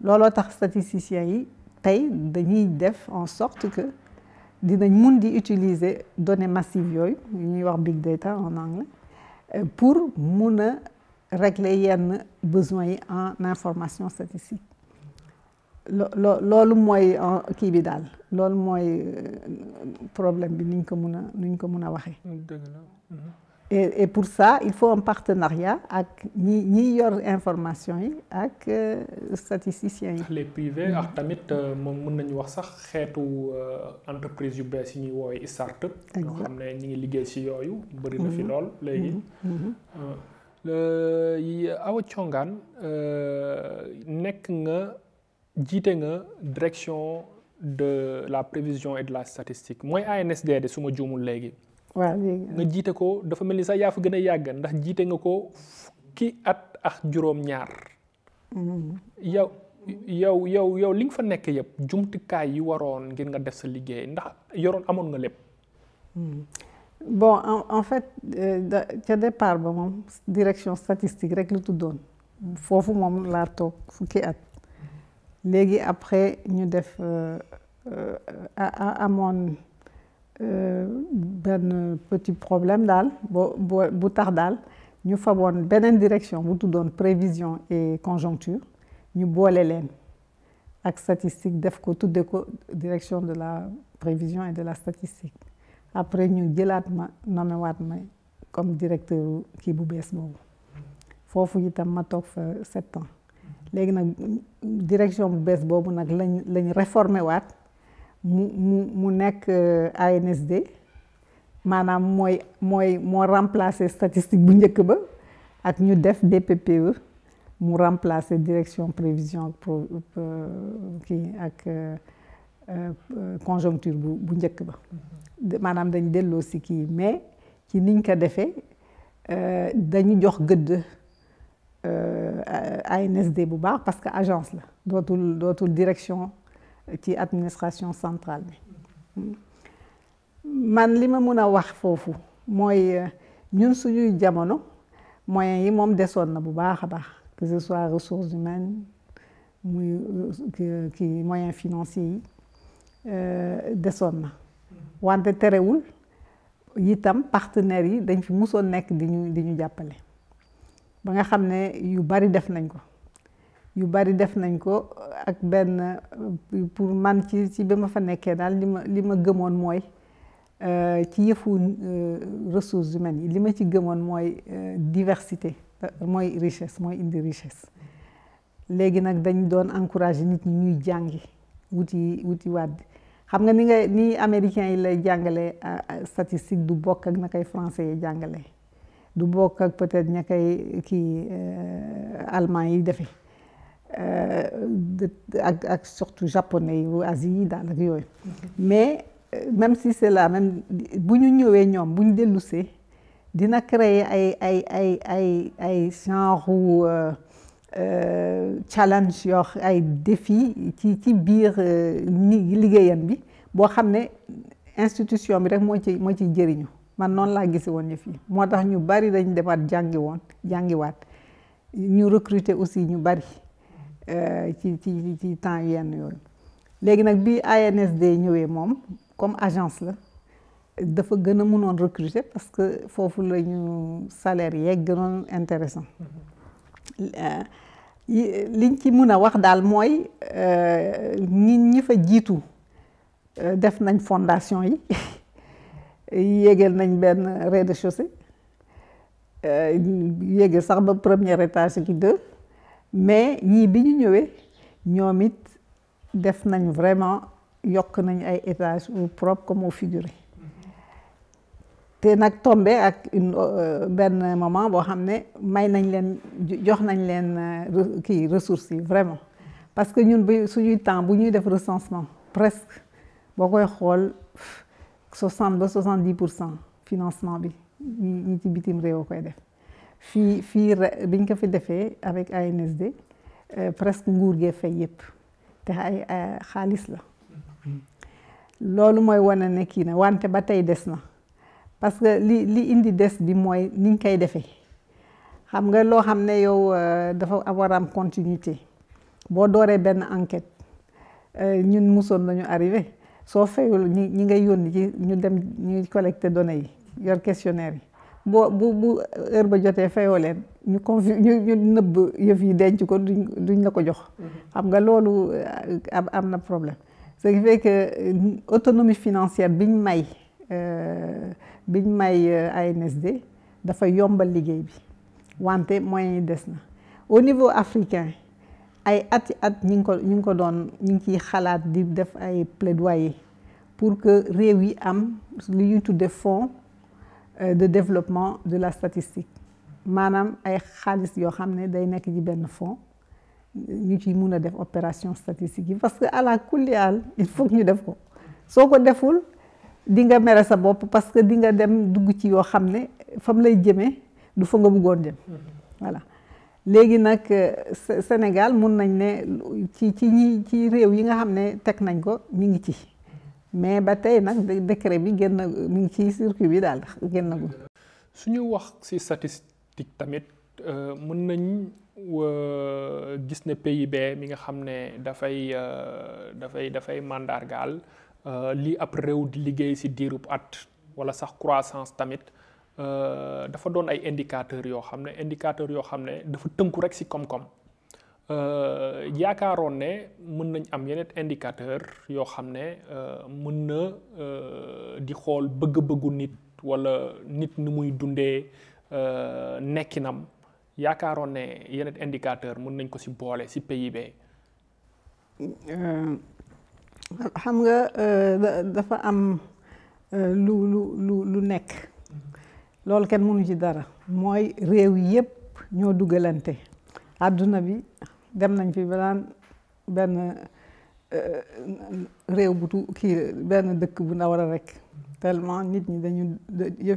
looloo tax statisticiens yi tey dañuy def en sorte que dinañ mun di utiliser données massives yooyu ñuy wax big data en anglais pour mun a régler yenn besoins yi en information statistique loolu mooy kii bi daal loolu mooy problème bi nuñ ko mun a waxee. Et pour ça il faut un partenariat ak ñi yor information yi ak statisticiens yi. les privés ak tamit moom mën nañu wax sax xeetu entreprise yu bees yi ñuy woowee start-up. ñoo xam ne ñi ngi liggéey ci yooyu. bëri na fi lool léegi. Awa Thiongane jiite nga direction de la prévision et de la statistique mooy ANSD de su ma juumul léegi. waaw léegi nga jiite ko dafa mel ni sax yaa fa gën a yàgg ndax jiite nga ko fukki at ak juróom-ñaar. yow li nga fa nekk yëpp jumtukaay yi waroon ngir nga def sa liggéey ndax amoon nga lépp. bon en fait ca départ ba moom direction statistique rek lu tuddoon foofu moom laa toog fukki at léegi après ñu def amoon benn petit problème daal bu tax daal ñu faboon beneen direction bu tuddoon prévision et conjoncture ñu boole leen ak statistique def ko tudde ko direction de la prévision et de la statistique après ñu jëlaat ma nommé waat ma comme directeur kii bu bees boobu foofu itam ma toog fa 7 ans léegi nag direction bu bees boobu nag lañ réformé waat mu nekk ANSD maanaam moo remplacer statistique bu njëkk ba ak ñu def DPPE mu remplacer direction prévision kii ak conjoncture bu njëkk ba maanaam dañ delloo si kii mais ci niñ ko defee dañu jox gëdd ANSD bu baax parce que agence la dootul direction ci administration centrale bi man li ma mun a wax foofu mooy ñun suñuy jamono moyens yi moom desoon na bu baax a baax que ce soit ressources humaines muy kii moyens financiers yi desoon na wante terewul itam partenaires yi dañ fi musoon nekk di ñu jàppale ba nga xam ne yu bari def nañ ko ak benn pour man ci ba ma fa nekkee daal li ma gëmoon mooy ci yëfu ressources humaines yi li ma ci gëmoon mooy diversité mooy richesse mooy indi richesse léegi nag dañ doon encourager nit ñi ñuy jàngi wuti waat xam nga ni américains yi lay jàngale statistique du bokk ak na koy français yi jàngale du bokk ak peut-être ña koy kii allemand yi defee ak surtout japonais yi Asie yi daal ak yooyu mais même si c'est la même bu ñu ñëwee ñoom bu ñu dellusee dina créer ay genre challenge yoo ay défi ci biir liggéeyam bi boo xam ne institution bi rek moo ci jëriñu man noonu laa gisi woon yëf yi moo tax ñu bari dañ demaat jàngiwaat ñu recruter aussi ñu bari ci temps yenn yooyu léegi nag bi ANSD ñëwee moom comme agence la dafa gën a mënoon recruter parce que foofu la ñu salaire yeeg gënoon intéressant liñ ci mën a wax daal mooy ñi fa jiitu def nañ fondation yi yéegal nañ benn rez-de-chaussée yéegal sax ba premier étage ki 2 mais ñii bi ñu ñëwee ñoom it def nañ vraiment yokk nañ ay étages au propre comme au figuré te nag tombé ak benn moment boo xam ne may nañ leen jox nañ leen kii ressources yi vraiment parce que ñun bi suñuy temps bu ñuy def recensement presque boo koy xool 60 ba 70% financement bi ñi ci bitim réew koy def fii biñ ko fi defee avec ANSD presque nguur gee fay yépp te ay xaalis la loolu mooy wane ne kii na wante ba tey des na parce que li indi des bi mooy niñ koy defee xam nga loo xam ne yow dafa war a am continuité boo dooree benn enquête ñun mosoon nañu arrivé soo fayul ñi ngay yónni ci ñu dem ñuy collecter données yi yor questionnaire yi bu heure ba jotee fayoo leen ñu nëbb yëf yi denc ko duñ la ko jox xam nga loolu am na problème ce qui fait que autonomie financière biñ may ANSD dafa yombal liggéey bi wante moyens yi des na au niveau africain ay at ñi ngi ciy xalaat di def ay plaidoyer pour que réew yi am li ñuy tudde fonds de développement de la statistique maanaam ay xaalis yoo xam ne day nekk ci benn fonds ñu ciy mun a def opération statistique yi parce que ala kulli haal il faut que ñu def ko soo ko deful di nga mere sa bopp parce que di nga dem dugg ci yoo xam ne fam lay jëmee du fa nga bëggoon jëm voilà léegi nag Sénégal mun nañ ne ci réew yi nga xam ne teg nañ ko ñu ngi ci mais ba tey nag décret bi génn mi ngi ci circuit bi daal génnagul. suñu wax ci statistique tamit mën nañ gis ne PIB mi nga xam ne dafay mandargaal lii ab réew di liggéey ci diirub at wala sax croissance tamit dafa doon ay indicateurs yoo xam ne dafa tënku rek ci koom-koom yaakaaroon ne mën nañ am yeneen indicateur yoo xam ne mën na di xool bëgg-bëggu nit wala nit ni muy dundee nekkinam yaakaaroon ne yeneen indicateur mën nañ ko ci boole ci PIB. xam nga dafa am lu nekk loolu kenn mënu ci dara mooy réew yépp ñoo dugalante àdduna bi dem nañ fi banaan benn réew bu kii benn dëkk bu ndaw la rek tellement nit ñi dañu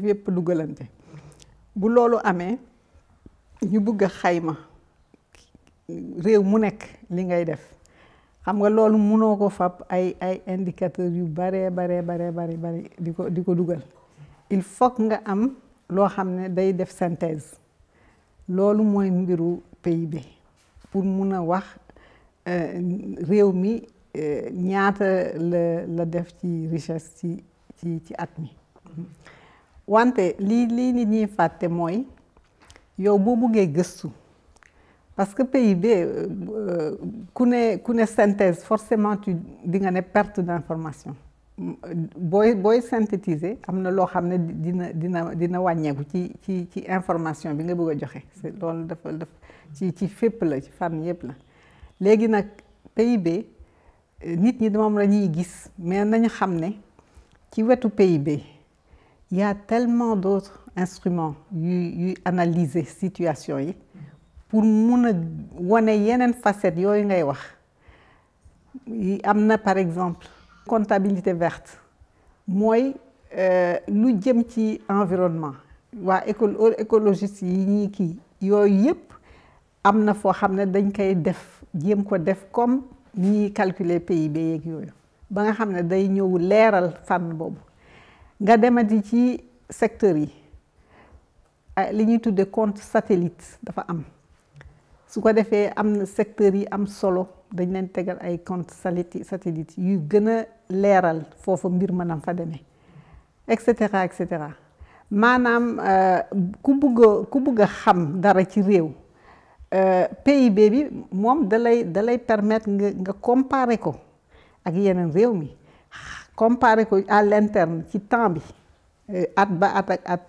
yëpp dugalante bu loolu amee ñu bëgg a xayma réew mu nekk li ngay def xam nga loolu mënoo ko fab ay indicateurs yu bare di ko dugal il faut nga am loo xam ne day def synthèse loolu mooy mbiru PIB pour mun a wax réew mi ñaata la def ci richesse ci at mi wante lii nit ñi fàtte mooy yow boo buggee gëstu parce que PIB ku ne synthèse forcément di nga ne perte d'information booy synthétiser am na loo xam ne dina wàññeeku ci information bi nga bëgg a joxe loolu dafa ci fépp la ci fànn yépp la léegi nag PIB nit ñi moom la ñuy gis mais nañu xam ne ci wetu PIB il y a tellement d'autres instruments yuy analyser situation yi pour mun a wane yeneen facettes yooyu ngay wax am na par exemple comptabilité verte mooy lu jëm ci environnement waa écologiste yi ñuy kii yooyu yépp am na foo xam ne dañ koy def jéem ko def comme ñuy calculer PIB yeeg yooyu ba nga xam ne day ñëw leeral fànn boobu nga demati ci secteurs yi li ñuy tuddee compte satellite dafa am su ko defee am na secteurs yi am solo dañ leen tegal ay compte satellite yu gën a leeral foofa mbir mën a fa demee et cetera et cetera maanaam ku bugg a xam dara ci réew PIB bi moom dalay permettre nga comparer ko ak yeneen réew mi comparer ko à l'interne ci temps bi at ba at ak at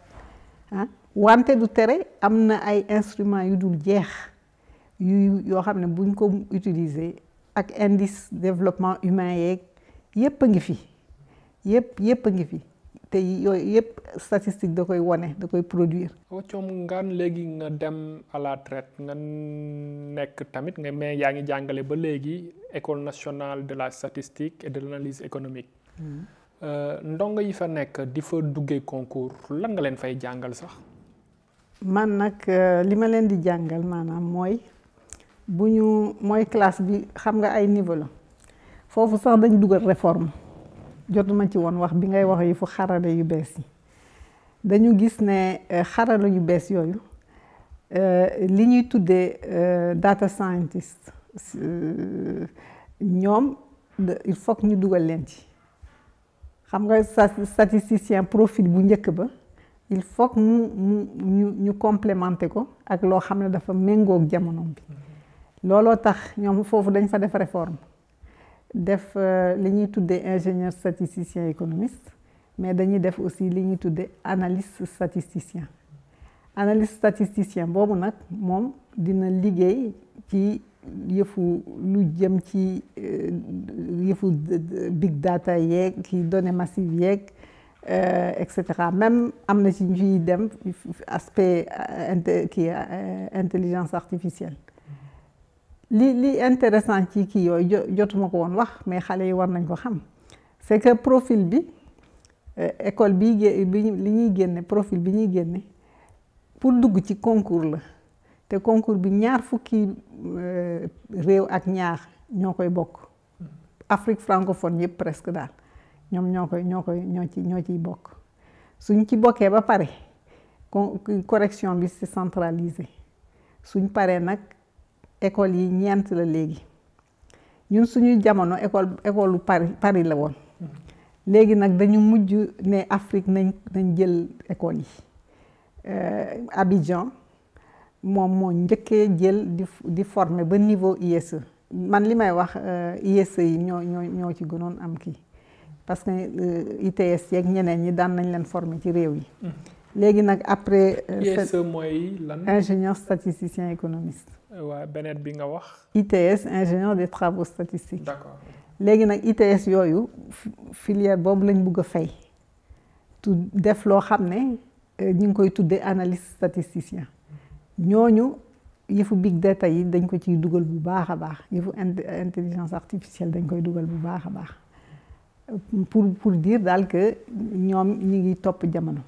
wante du tere am na ay instruments yu dul jeex yoo xam ne buñ ko utiliser ak indice développement humain yépp a ngi fi yépp a ngi fi te yooyu yépp statistique da koy wone da koy produire. Awa Thiongane léegi nga dem à la retraite nga nekk tamit nga mais yaa ngi jàngale ba léegi école nationale de la statistique et de l'analyse économique. ndongo yi fa nekk di fa duggee concours lan nga leen fay jàngal sax. man nag li ma leen di jàngal maanaam mooy classe bi xam nga ay niveau la foofu sax dañ dugal réforme jotuma ci woon wax bi ngay wax yi fu xarala yu bees yi dañu gis ne xarala yu bees yooyu li ñuy tuddee data scientist ñoom il faut que ñu dugal leen ci xam nga statisticien profil bu njëkk ba il faut que ñu complémenter ko ak loo xam ne dafa méngoog jamono bi looloo tax ñoom foofu dañ fa def réforme def li ñuy tuddee ingénieur statisticien économiste mais dañuy def aussi li ñuy tuddee analyste statisticien boobu nag moom dina liggéey ci yëfu lu jëm ci yëfu big data yeeg ki données massives yeeg et cetera même am na ci ñuy dem aspect intelligence artificielle li intéressant ci kii yooyu jotuma ko woon wax mais xale yi war nañ ko xam c'est que profil bi école bi li ñuy génne profil bi ñuy génne pour dugg ci concours la te concours bi ñaar fukki réew ak ñaar ñoo koy bokk Afrique francophone yëpp presque daal ñoom ñoo ciy bokk suñ ci bokkee ba pare correction bi c'est centralisé suñ paree nag école yi ñeent la léegi ñun suñuy jamono école Paris la woon léegi nag dañu mujj ne Afrique nañ jël école yi Abidjan moom moo njëkkee jël di former ba niveau ISE man li may wax ISE yi ñoo ci gënoon am kii parce que ITS yeeg ñeneen ñi daan nañ leen former ci réew yi léegi nag après ISE mooy lan ingénieur statisticien économiste waaw beneen bi nga wax ITS ingénieur des travaux statistiques d'accord léegi nag ITS yooyu filière boobu lañ bugg a fay def loo xam ne ñu ngi koy tuddee analyste statisticien ñooñu yëfu big data yi dañ ko ciy dugal bu baax a baax yëfu intelligence artificielle dañ koy dugal bu baax a baax pour dire daal que ñoom ñi ngi topp jamono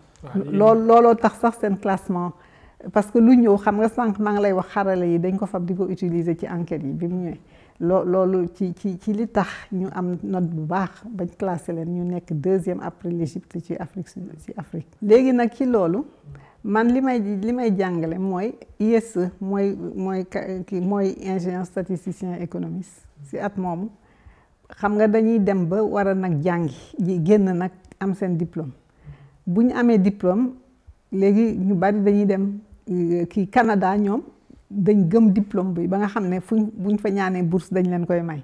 looloo tax sax seen classement parce que lu ñëw xam nga sànq maa ngi lay wax xarala yi dañ ko fab di ko utiliser ci enquête yi bi mu ñëwee loolu ci li tax ñu am note bu baax bañ classé leen ñu nekk deuxième après l'Égypte ci Afrique léegi nag ci loolu man li may jàngale mooy ISE mooy ingénieur statisticien économiste si at moomu xam nga dañuy dem ba war a nag jàngi génn nag am seen diplôme bu ñu amee diplôme léegi ñu bari dañuy dem Canada ñoom dañ gëm diplôme bi ba nga xam ne buñ fa ñaanee bourse dañ leen koy may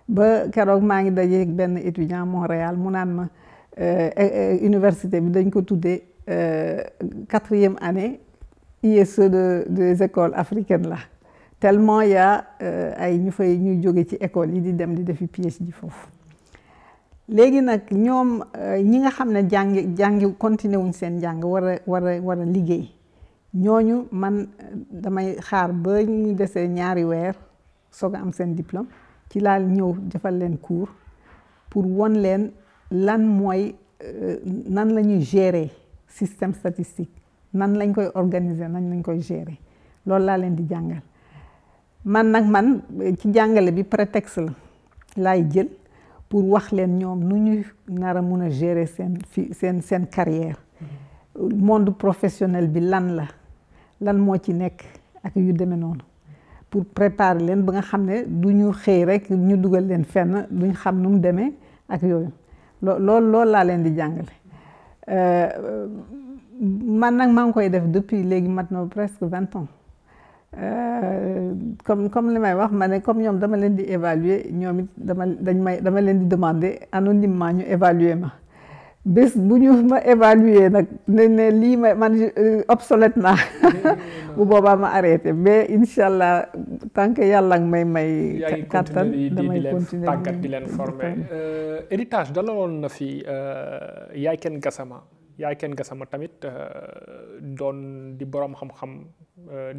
ba keroog maa ngi daje ak benn étudiant Montréal mu naan ma université bi dañ ko tuddee 4e année ISE des écoles africaines la tellement y a ay ñuy jóge ci école yi di dem di defi PhD foofu léegi nag ñoom ñi nga xam ne jàngi continuer wuñ seen jàng war a liggéey ñooñu man damay xaar ba ñu desee ñaari weer soog a am seen diplôme ci laal ñëw defal leen cours pour won leen lan mooy nan la ñuy gérer système statistique nan lañ koy organiser nan lañ koy gérer loolu laa leen di jàngal man ci jàngale bi prétexte la laay jël pour wax leen ñoom nu ñuy nar a mun a gérer seen carrière monde professionnel bi lan moo ci nekk ak yu demee noonu pour préparer leen ba nga xam ne du ñu xëy rek ñu dugal leen fenn duñ xam nu mu demee ak yooyu loolu laa leen di jàngale man nag maa ngi koy def depuis léegi mat na presque 20 ans comme li may wax ma ne comme ñoom dama leen di évaluer ñoom it dama leen di demander anonymement ñu évaluer ma bés bu ñu ma évaluer nag ne lii man obsolète naa bu boobaa ma arrêté mais incha allah tant que yàlla may kattan damay continuer tàggat di leen former héritage dalaloon na fi Yaye Ken Gassama tamit doon di borom xam-xam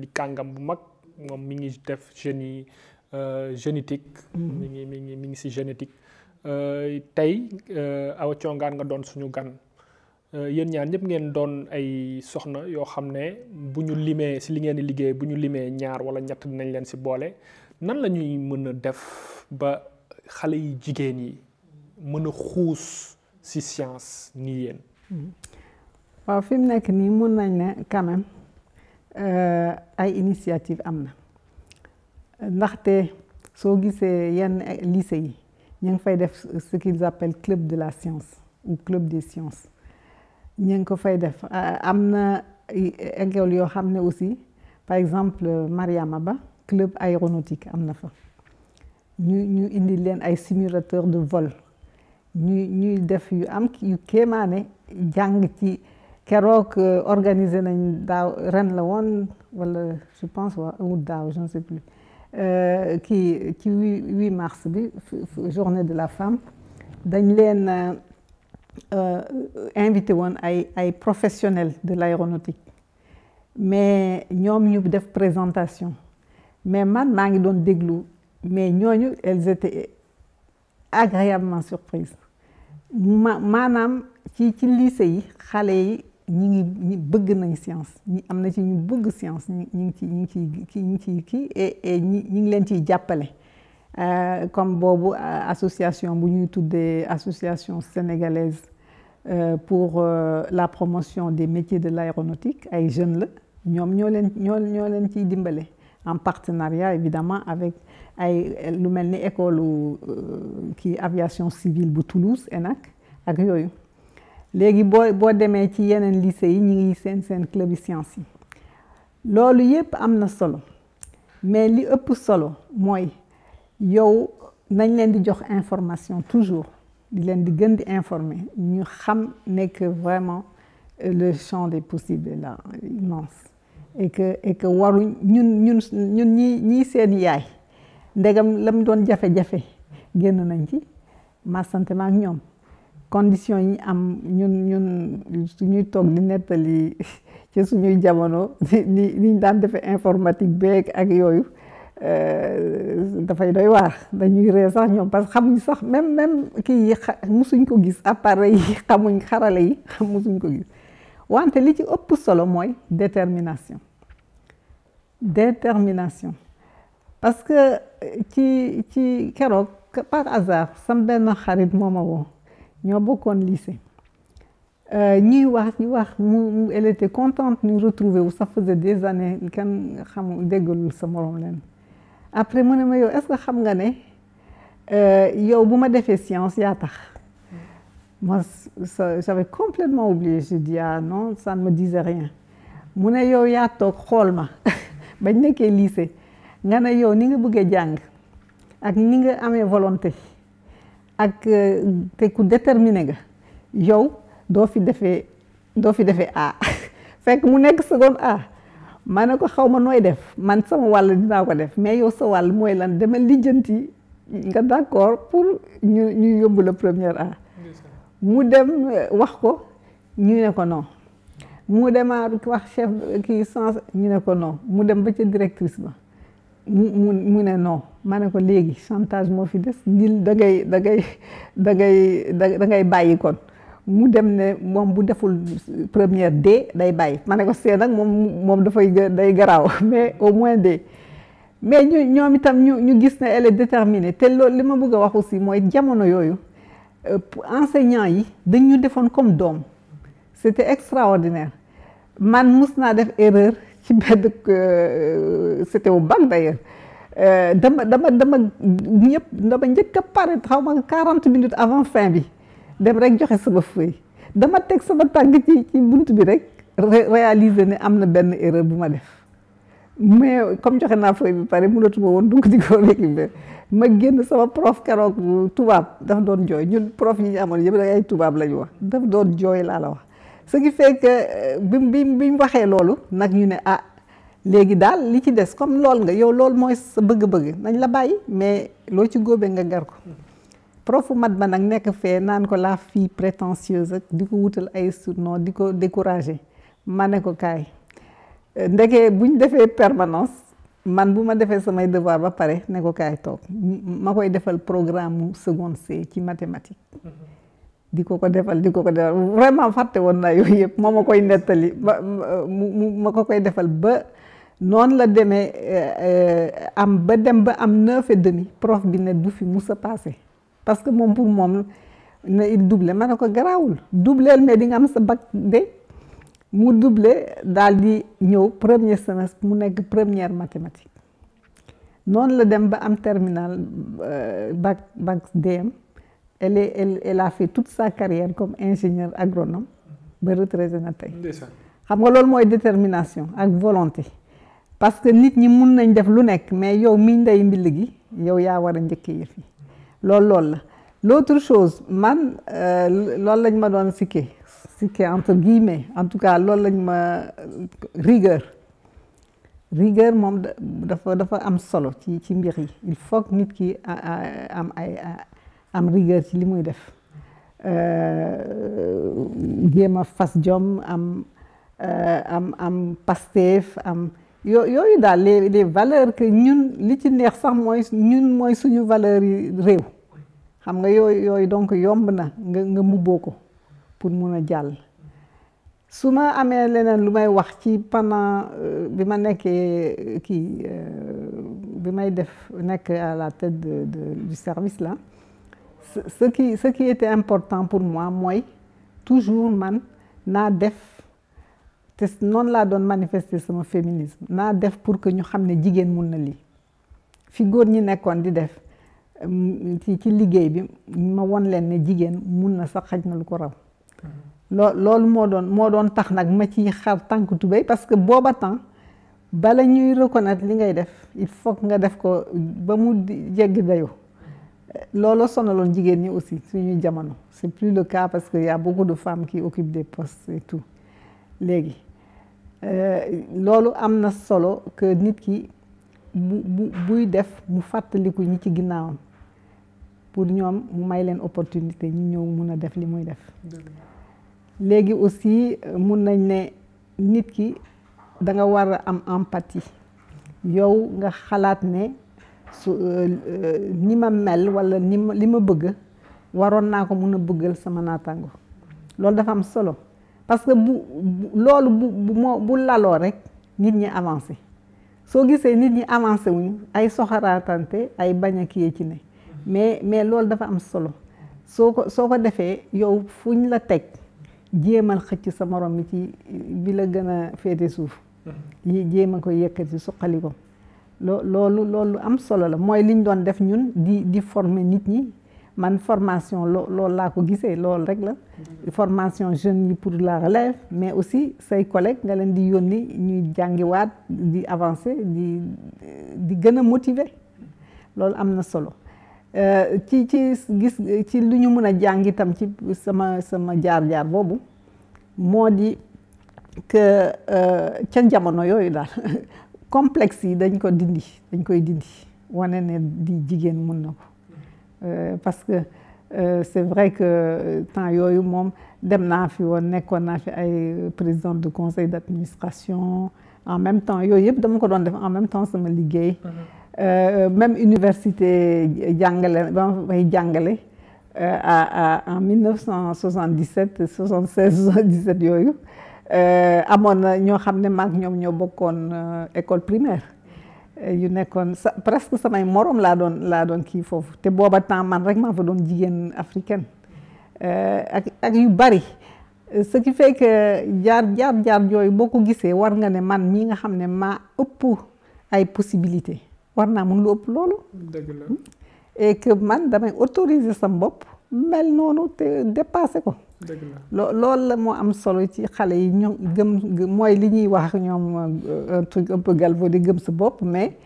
di kàngam bu mag moom mi ngi def génie génétique mi ngi si génétique tey Awa Thiongan nga doon suñu gan yéen ñaar ñëpp ngeen doon ay soxna yoo xam ne bu ñu limee si li ngeen di liggéey bu ñu limee ñaar wala ñett dinañ leen si boole nan la ñuy mën a def ba xale yi jigéen yi mën a xuus si science nii yéen. waaw fi mu nekk nii mun nañ ne quand même ay initiative am na ndaxte soo gisee yenn lycée yi ñu ngi fay def ce qu'ils appellent club de la science ou club des sciences ñu ngi ko fay def am na école yoo xam ne aussi par exemple Mariama Ba club aéronautique am na fa ñu indi leen ay simulateur de vol ñuy def yu kéemaane jàng ci keroog organisé nañ daaw ren la woon wala je pense ou daaw je ne sais plus kii ci 8 mars bi journée de la femme dañ leen invité woon ay professionnels de l'aéronautique mais ñoom ñu def présentation mais man maa ngi doon déglu mais ñooñu elles étaient agréablement surprises maanaam ci lycée yi xale yi ñi bëgg nañ science ñi am na ci ñu bëgg science ñi ngi ci kii et ñi ngi leen ciy jàppale comme boobu association bu ñuy tuddee association sénégalaise pour la promotion des métiers de l'aéronautique ay jeunes la ñoom ñoo leen ciy dimbale en partenariat évidemment avec ay lu mel ni école kii aviation civile bu Toulouse ENAC ak yooyu léegi boo demee ci yeneen lycée yi ñu ngi seen club yi science yi loolu yépp am na solo mais li ëpp solo mooy yow nañ leen di jox information toujours di leen di gën di informer ñu xam ne que vraiment le champ des possibles est là immense et que waruñ ñun ñii seen yaay ndegam lam doon jafe-jafe génn nañ ci ma sant ma ak ñoom conditions yi am ñun suñuy toog di nettali ci suñuy jamono niñ daan defee informatique beeg ak yooyu dafay doy waar dañuy ree sax ñoom parce que xamuñ sax même kii yi musuñ ko gis appareil yi xamuñ xarale yi musuñ ko gis wante li ci ëpp solo mooy détermination parce que ci keroog par hasard sam benn xarit moo ma woo ñoo bokkoon lycée ñuy wax elle était contente ñu retrouver wu ça faisait des années kenn déggalul sa morom leen après mu ne ma yow est-ce que xam nga ne yow bu ma defee science yaa tax moi j'avais complètement oublié je dis ah non ça ne me disait rien mu ne yow yaa toog xool ma bañ nekkee lycée nga ne yow ni nga bëggee jàng ak ni nga amee volonté ak te ku déterminé nga yow doo fi defee A fekk mu nekk seconde A ma ne ko xaw ma nooy def man sama wàll dinaa ko def mais yow sa wàll mooy lan demal lijjanti nga d'accord pour ñu yóbbu la première A mu dem wax ko ñu ne ko non mu demaat wax chef kii sens ñu ne ko non mu dem ba ca directrice ba mu ne non ma ne ko léegi chantage moo fi des ndil da ngay bàyyi kon mu dem ne moom bu deful première D day bàyyi ma ne ko see nag moom day garaaw mais au moins D mais ñoom itam ñu gis ne elle est déterminée te loolu li ma bëgg a wax aussi mooy jamono yooyu enseignants yi dañu defoon comme doom c'était extraordinaire man mus naa def erreur ci benn c'était au bac d'ailleurs dama njëkk a pare xaw ma 40 minutes avant fin bi dem rek joxe sama feuille dama teg sama tànk ci bunt bi rek réaliser ne am na benn erreur bu ma def mais comme joxe naa feuille bi pare mënatuma woon donc di ko récupérer ma génn sama prof keroog tubaab daf doon jooy ñun prof yi ñu amoon yëpp ay tubaab lañu wax daf doon jooy laa la wax ce qui fait que bi mu waxee loolu nag ñu ne ah léegi daal li ci des comme lool nga yow loolu mooy sa bëgg-bëgg nañ la bàyyi mais loo ci góobee nga gar ko profu mat ba nag nekk fee naan ko la fille prétentieuse ak di ko wutal ay surnom di ko décourager ma ne ko kaay ndeke buñ defee permanence man bu ma defee samay devoir ba pare ne ko kaay toog ma koy defal programme seconde C ci mathématique di ko defal vraiment fàtte woon naa yooyu yëpp moo ma koy nettali ma ko koy defal ba noonu la demee am 9,5 prof bi ne du fi mus a passé parce que moom pour moom ne il doublé ma ne ko garaawul doubleel mais di nga am sa bac de mu doublé daal di ñëw premier semestre mu nekk première mathématique noonu la dem ba am terminal bac DM elle a fait toute sa carrière comme ingénieur agronome ba retraité na tey xam nga loolu mooy détermination ak volonté parce que nit ñi mun nañ def lu nekk mais yow miñ ndey mbill gi yow yaa war a njëkkee yëf yi loolu la l'autre chose man loolu lañ ma doon sikke entre guillemets en tout cas loolu lañ ma rigueur moom dafa am solo ci mbir yi il faut que nit ki am rigueur ci li muy def jéem a fas jom am Pastef am yooyu daal les valeurs que ñun li ci neex sax mooy suñu valeurs yi réew xam nga yooyu donc yomb na nga mbubboo ko pour mun a jàll su ma amee leneen lu may wax ci pendant bi ma nekkee bi may nekk à la tête du service là ce qui était important pour moi mooy toujours man naa def te noonu laa doon manifester sama féminisme naa def pour que ñu xam ne jigéen mun na lii fi góor ñi nekkoon di def ci liggéey bi ma won leen ne jigéen mun na sax xaj na lu ko raw loolu moo doon tax nag ma ci xar tànk tubéy parce que booba temps bala ñuy reconnaître li ngay def il faut que nga def ko ba mu jéggi dayoo loolu sonaloon jigéen ñi aussi suñuy jamono c'est plus le cas parce que y a beaucoup de femmes qui occupent des postes et tout léegi loolu am na solo que nit ki buy def mu fàttaliku ñi ci ginnaawam pour ñoom mu may leen opportunité ñu ñëw mun a def li muy def léegi aussi mun nañ ne nit ki da nga war a am empathie yow nga xalaat ne su ni ma mel wala li ma bëgg waroon naa ko mun a bëggal sama naataango loolu dafa am solo parce que loolu bu laloo rek nit ñi avancé soo gisee nit ñi avancé wuñu ay soxaraatante ay bañ a kiyee ci ne mais loolu dafa am solo soo ko defee yow fuñ la teg jéemal xëcc sa morom mi ci bi la gën a féete suuf jéem a ko yëkkati suqali ko loolu am solo la mooy liñ doon def ñun di former nit ñi man formation loolu laa ko gisee loolu rek la formation jeunes yi pour la relève mais aussi say collègues nga leen di yónni ñuy jàngiwaat di avancer di gën a motiver loolu am na solo ci lu ñu mën a jàng itam ci sama jaar-jaar boobu moo di que ca jamono yooyu daal complexe yi dañ koy dindi wane ne di jigéen mun na ko parce que c'est vrai que temps yooyu moom dem naa fi woon nekkoon naa fi ay président de conseil d'administration en même temps yooyu yëpp dama ko doon def en même temps sama liggéey même université jàngale ba ma fay jàngale en 1977 76 77 yooyu amoon na ñoo xam ne maag ñoom ñoo bokkoon école primaire yu nekkoon presque samay morom laa doon kii foofu te booba temps man rek maa fa doon jigéen africaine ak yu bari ce qui fait que jaar yooyu boo ko gisee war nga ne man mii nga xam ne maa ëpp ay possibilité war naa mun lu ëpp loolu. dëgg la. et que man damay autoriser sam bopp mel noonu te dépassé ko. dëgg la. loolu la moo am solo ci xale yi ñu gëm mooy li ñuy wax ñoom un truc un peu galvaudé gëm sa bopp mais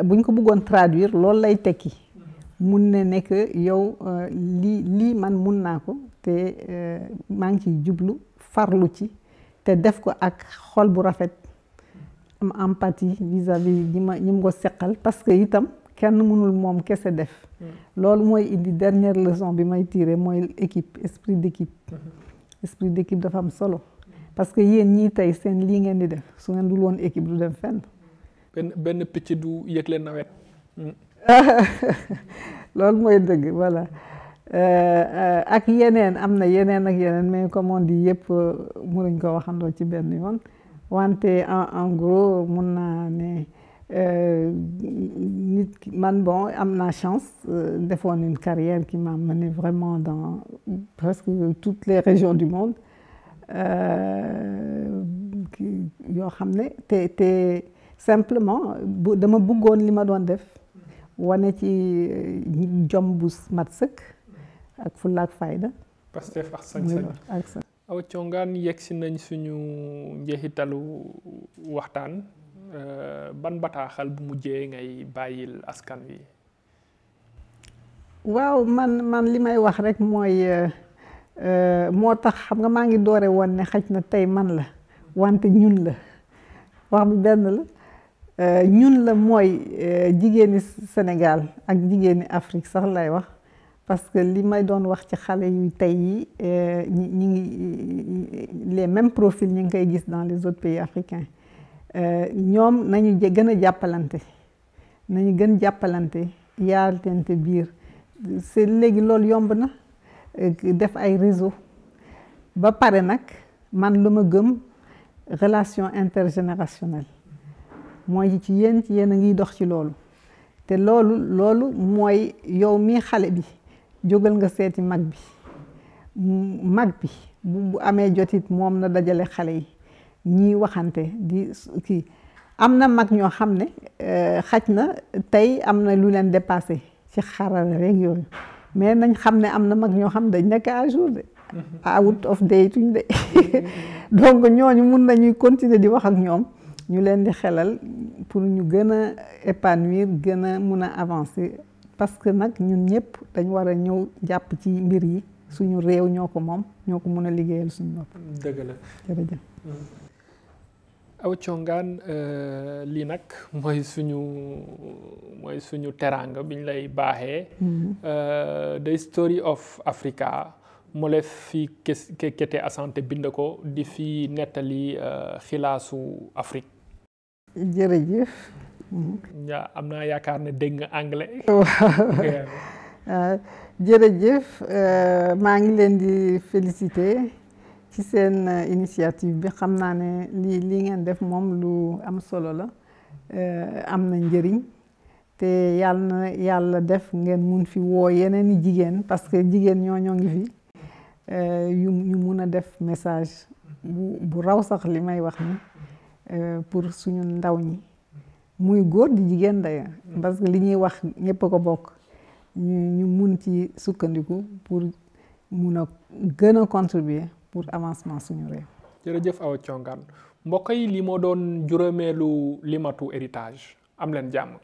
buñ ko bëggoon traduire loolu lay tekki. mun ne nekk yow lii man mun naa ko te maa ngi ciy jublu farlu ci te def ko ak xol bu rafet am empathie vis-à-vis ñi mu ko seqal parce que itam kenn mënul moom kese def loolu mooy indi dernière leçon bi may tiré mooy équipe esprit d'équipe esprit d'équipe dafa am solo parce que yéen ñii tey seen lii ngeen di def su ngeen dul woon équipe du dem fenn benn picc du yëgle nawet. loolu mooy dëgg voilà ak yeneen am na yeneen ak yeneen mais comme on dit yëpp mënuñ ko waxandoo ci benn yoon wante en gros mun naa ne nit man bon am naa chance defoon une carrière qui m'a mené vraiment dans presque toutes les régions du monde yoo xam ne te simplement dama bëggoon li ma doon def wane ci jom bu mat sëkk ak fulla ak fayda. Pastef ak sañ-sañ. Awa Thiongane yegsi nañ suñu njeexitalu waxtaan ban bataaxal bu mujjee ngay bàyyil askan wi. waaw man li may wax rek mooy moo tax xam nga maa ngi doore woon ne xaj na tey man la wante ñun la wax bi benn la. ñun la mooy jigéeni Sénégal ak jigéeni Afrique sax lay wax parce que li may doon wax ci xale yu tey yi ñi ngi les mêmes profils ñi ngi koy gis dans les autres pays africains ñoom nañu gën a jàppalante nañu gën jàppalante yaaltente biir c'est léegi loolu yomb na def ay réseau ba pare nag man lu ma gëm relation intergénérationnelle mooy ci yéen a ngi dox ci loolu te loolu mooy yow mii xale bi jógal nga seeti mag bi bu amee jotit moom na dajale xale yi ñiy waxante di kii am na mag ñoo xam ne xaj na tey am na lu leen dépassé ci xarala rek yooyu mais nañ xam ne am na mag ñoo xam dañ nekk à jour de out of date tuñ de donc ñooñu mun nañuy continuer di wax ak ñoom ñu leen di xelal pour ñu gën a épanouir gën a mun a avancer parce que nag ñun ñëpp dañ war a ñëw jàpp ci mbir yi suñu réew ñoo ko moom ñoo ko mun a liggéeyal suñu bopp. dëgg la jërëjëf. Awa Thiongane lii nag mooy suñu teraanga biñ lay baaxee. The Story of Africa moo la fi kete asante bind ko di fi nettali xilaasu Afrique. jërëjëf. am naa yaakaar ne dégg nga anglais. jërëjëf maa ngi leen di féliciter ci seen initiative bi xam naa ne lii ngeen def moom lu am solo la am na njëriñ te yàlla def ngeen mun fi woo yeneen i jigéen parce que jigéen ñoo ngi fi yu mun a def message bu raw sax li may wax ni pour suñu ndaw ñi muy góor di jigéen d'ailleurs parce que li ñuy wax ñëpp a ko bokk ñu mun ci sukkandiku pour mun a gën a contribuer pour avancement suñu réew. jërëjëf Awa Thiongane mbokk yi li moo doon juróomeelu limatu héritage am leen jàmm.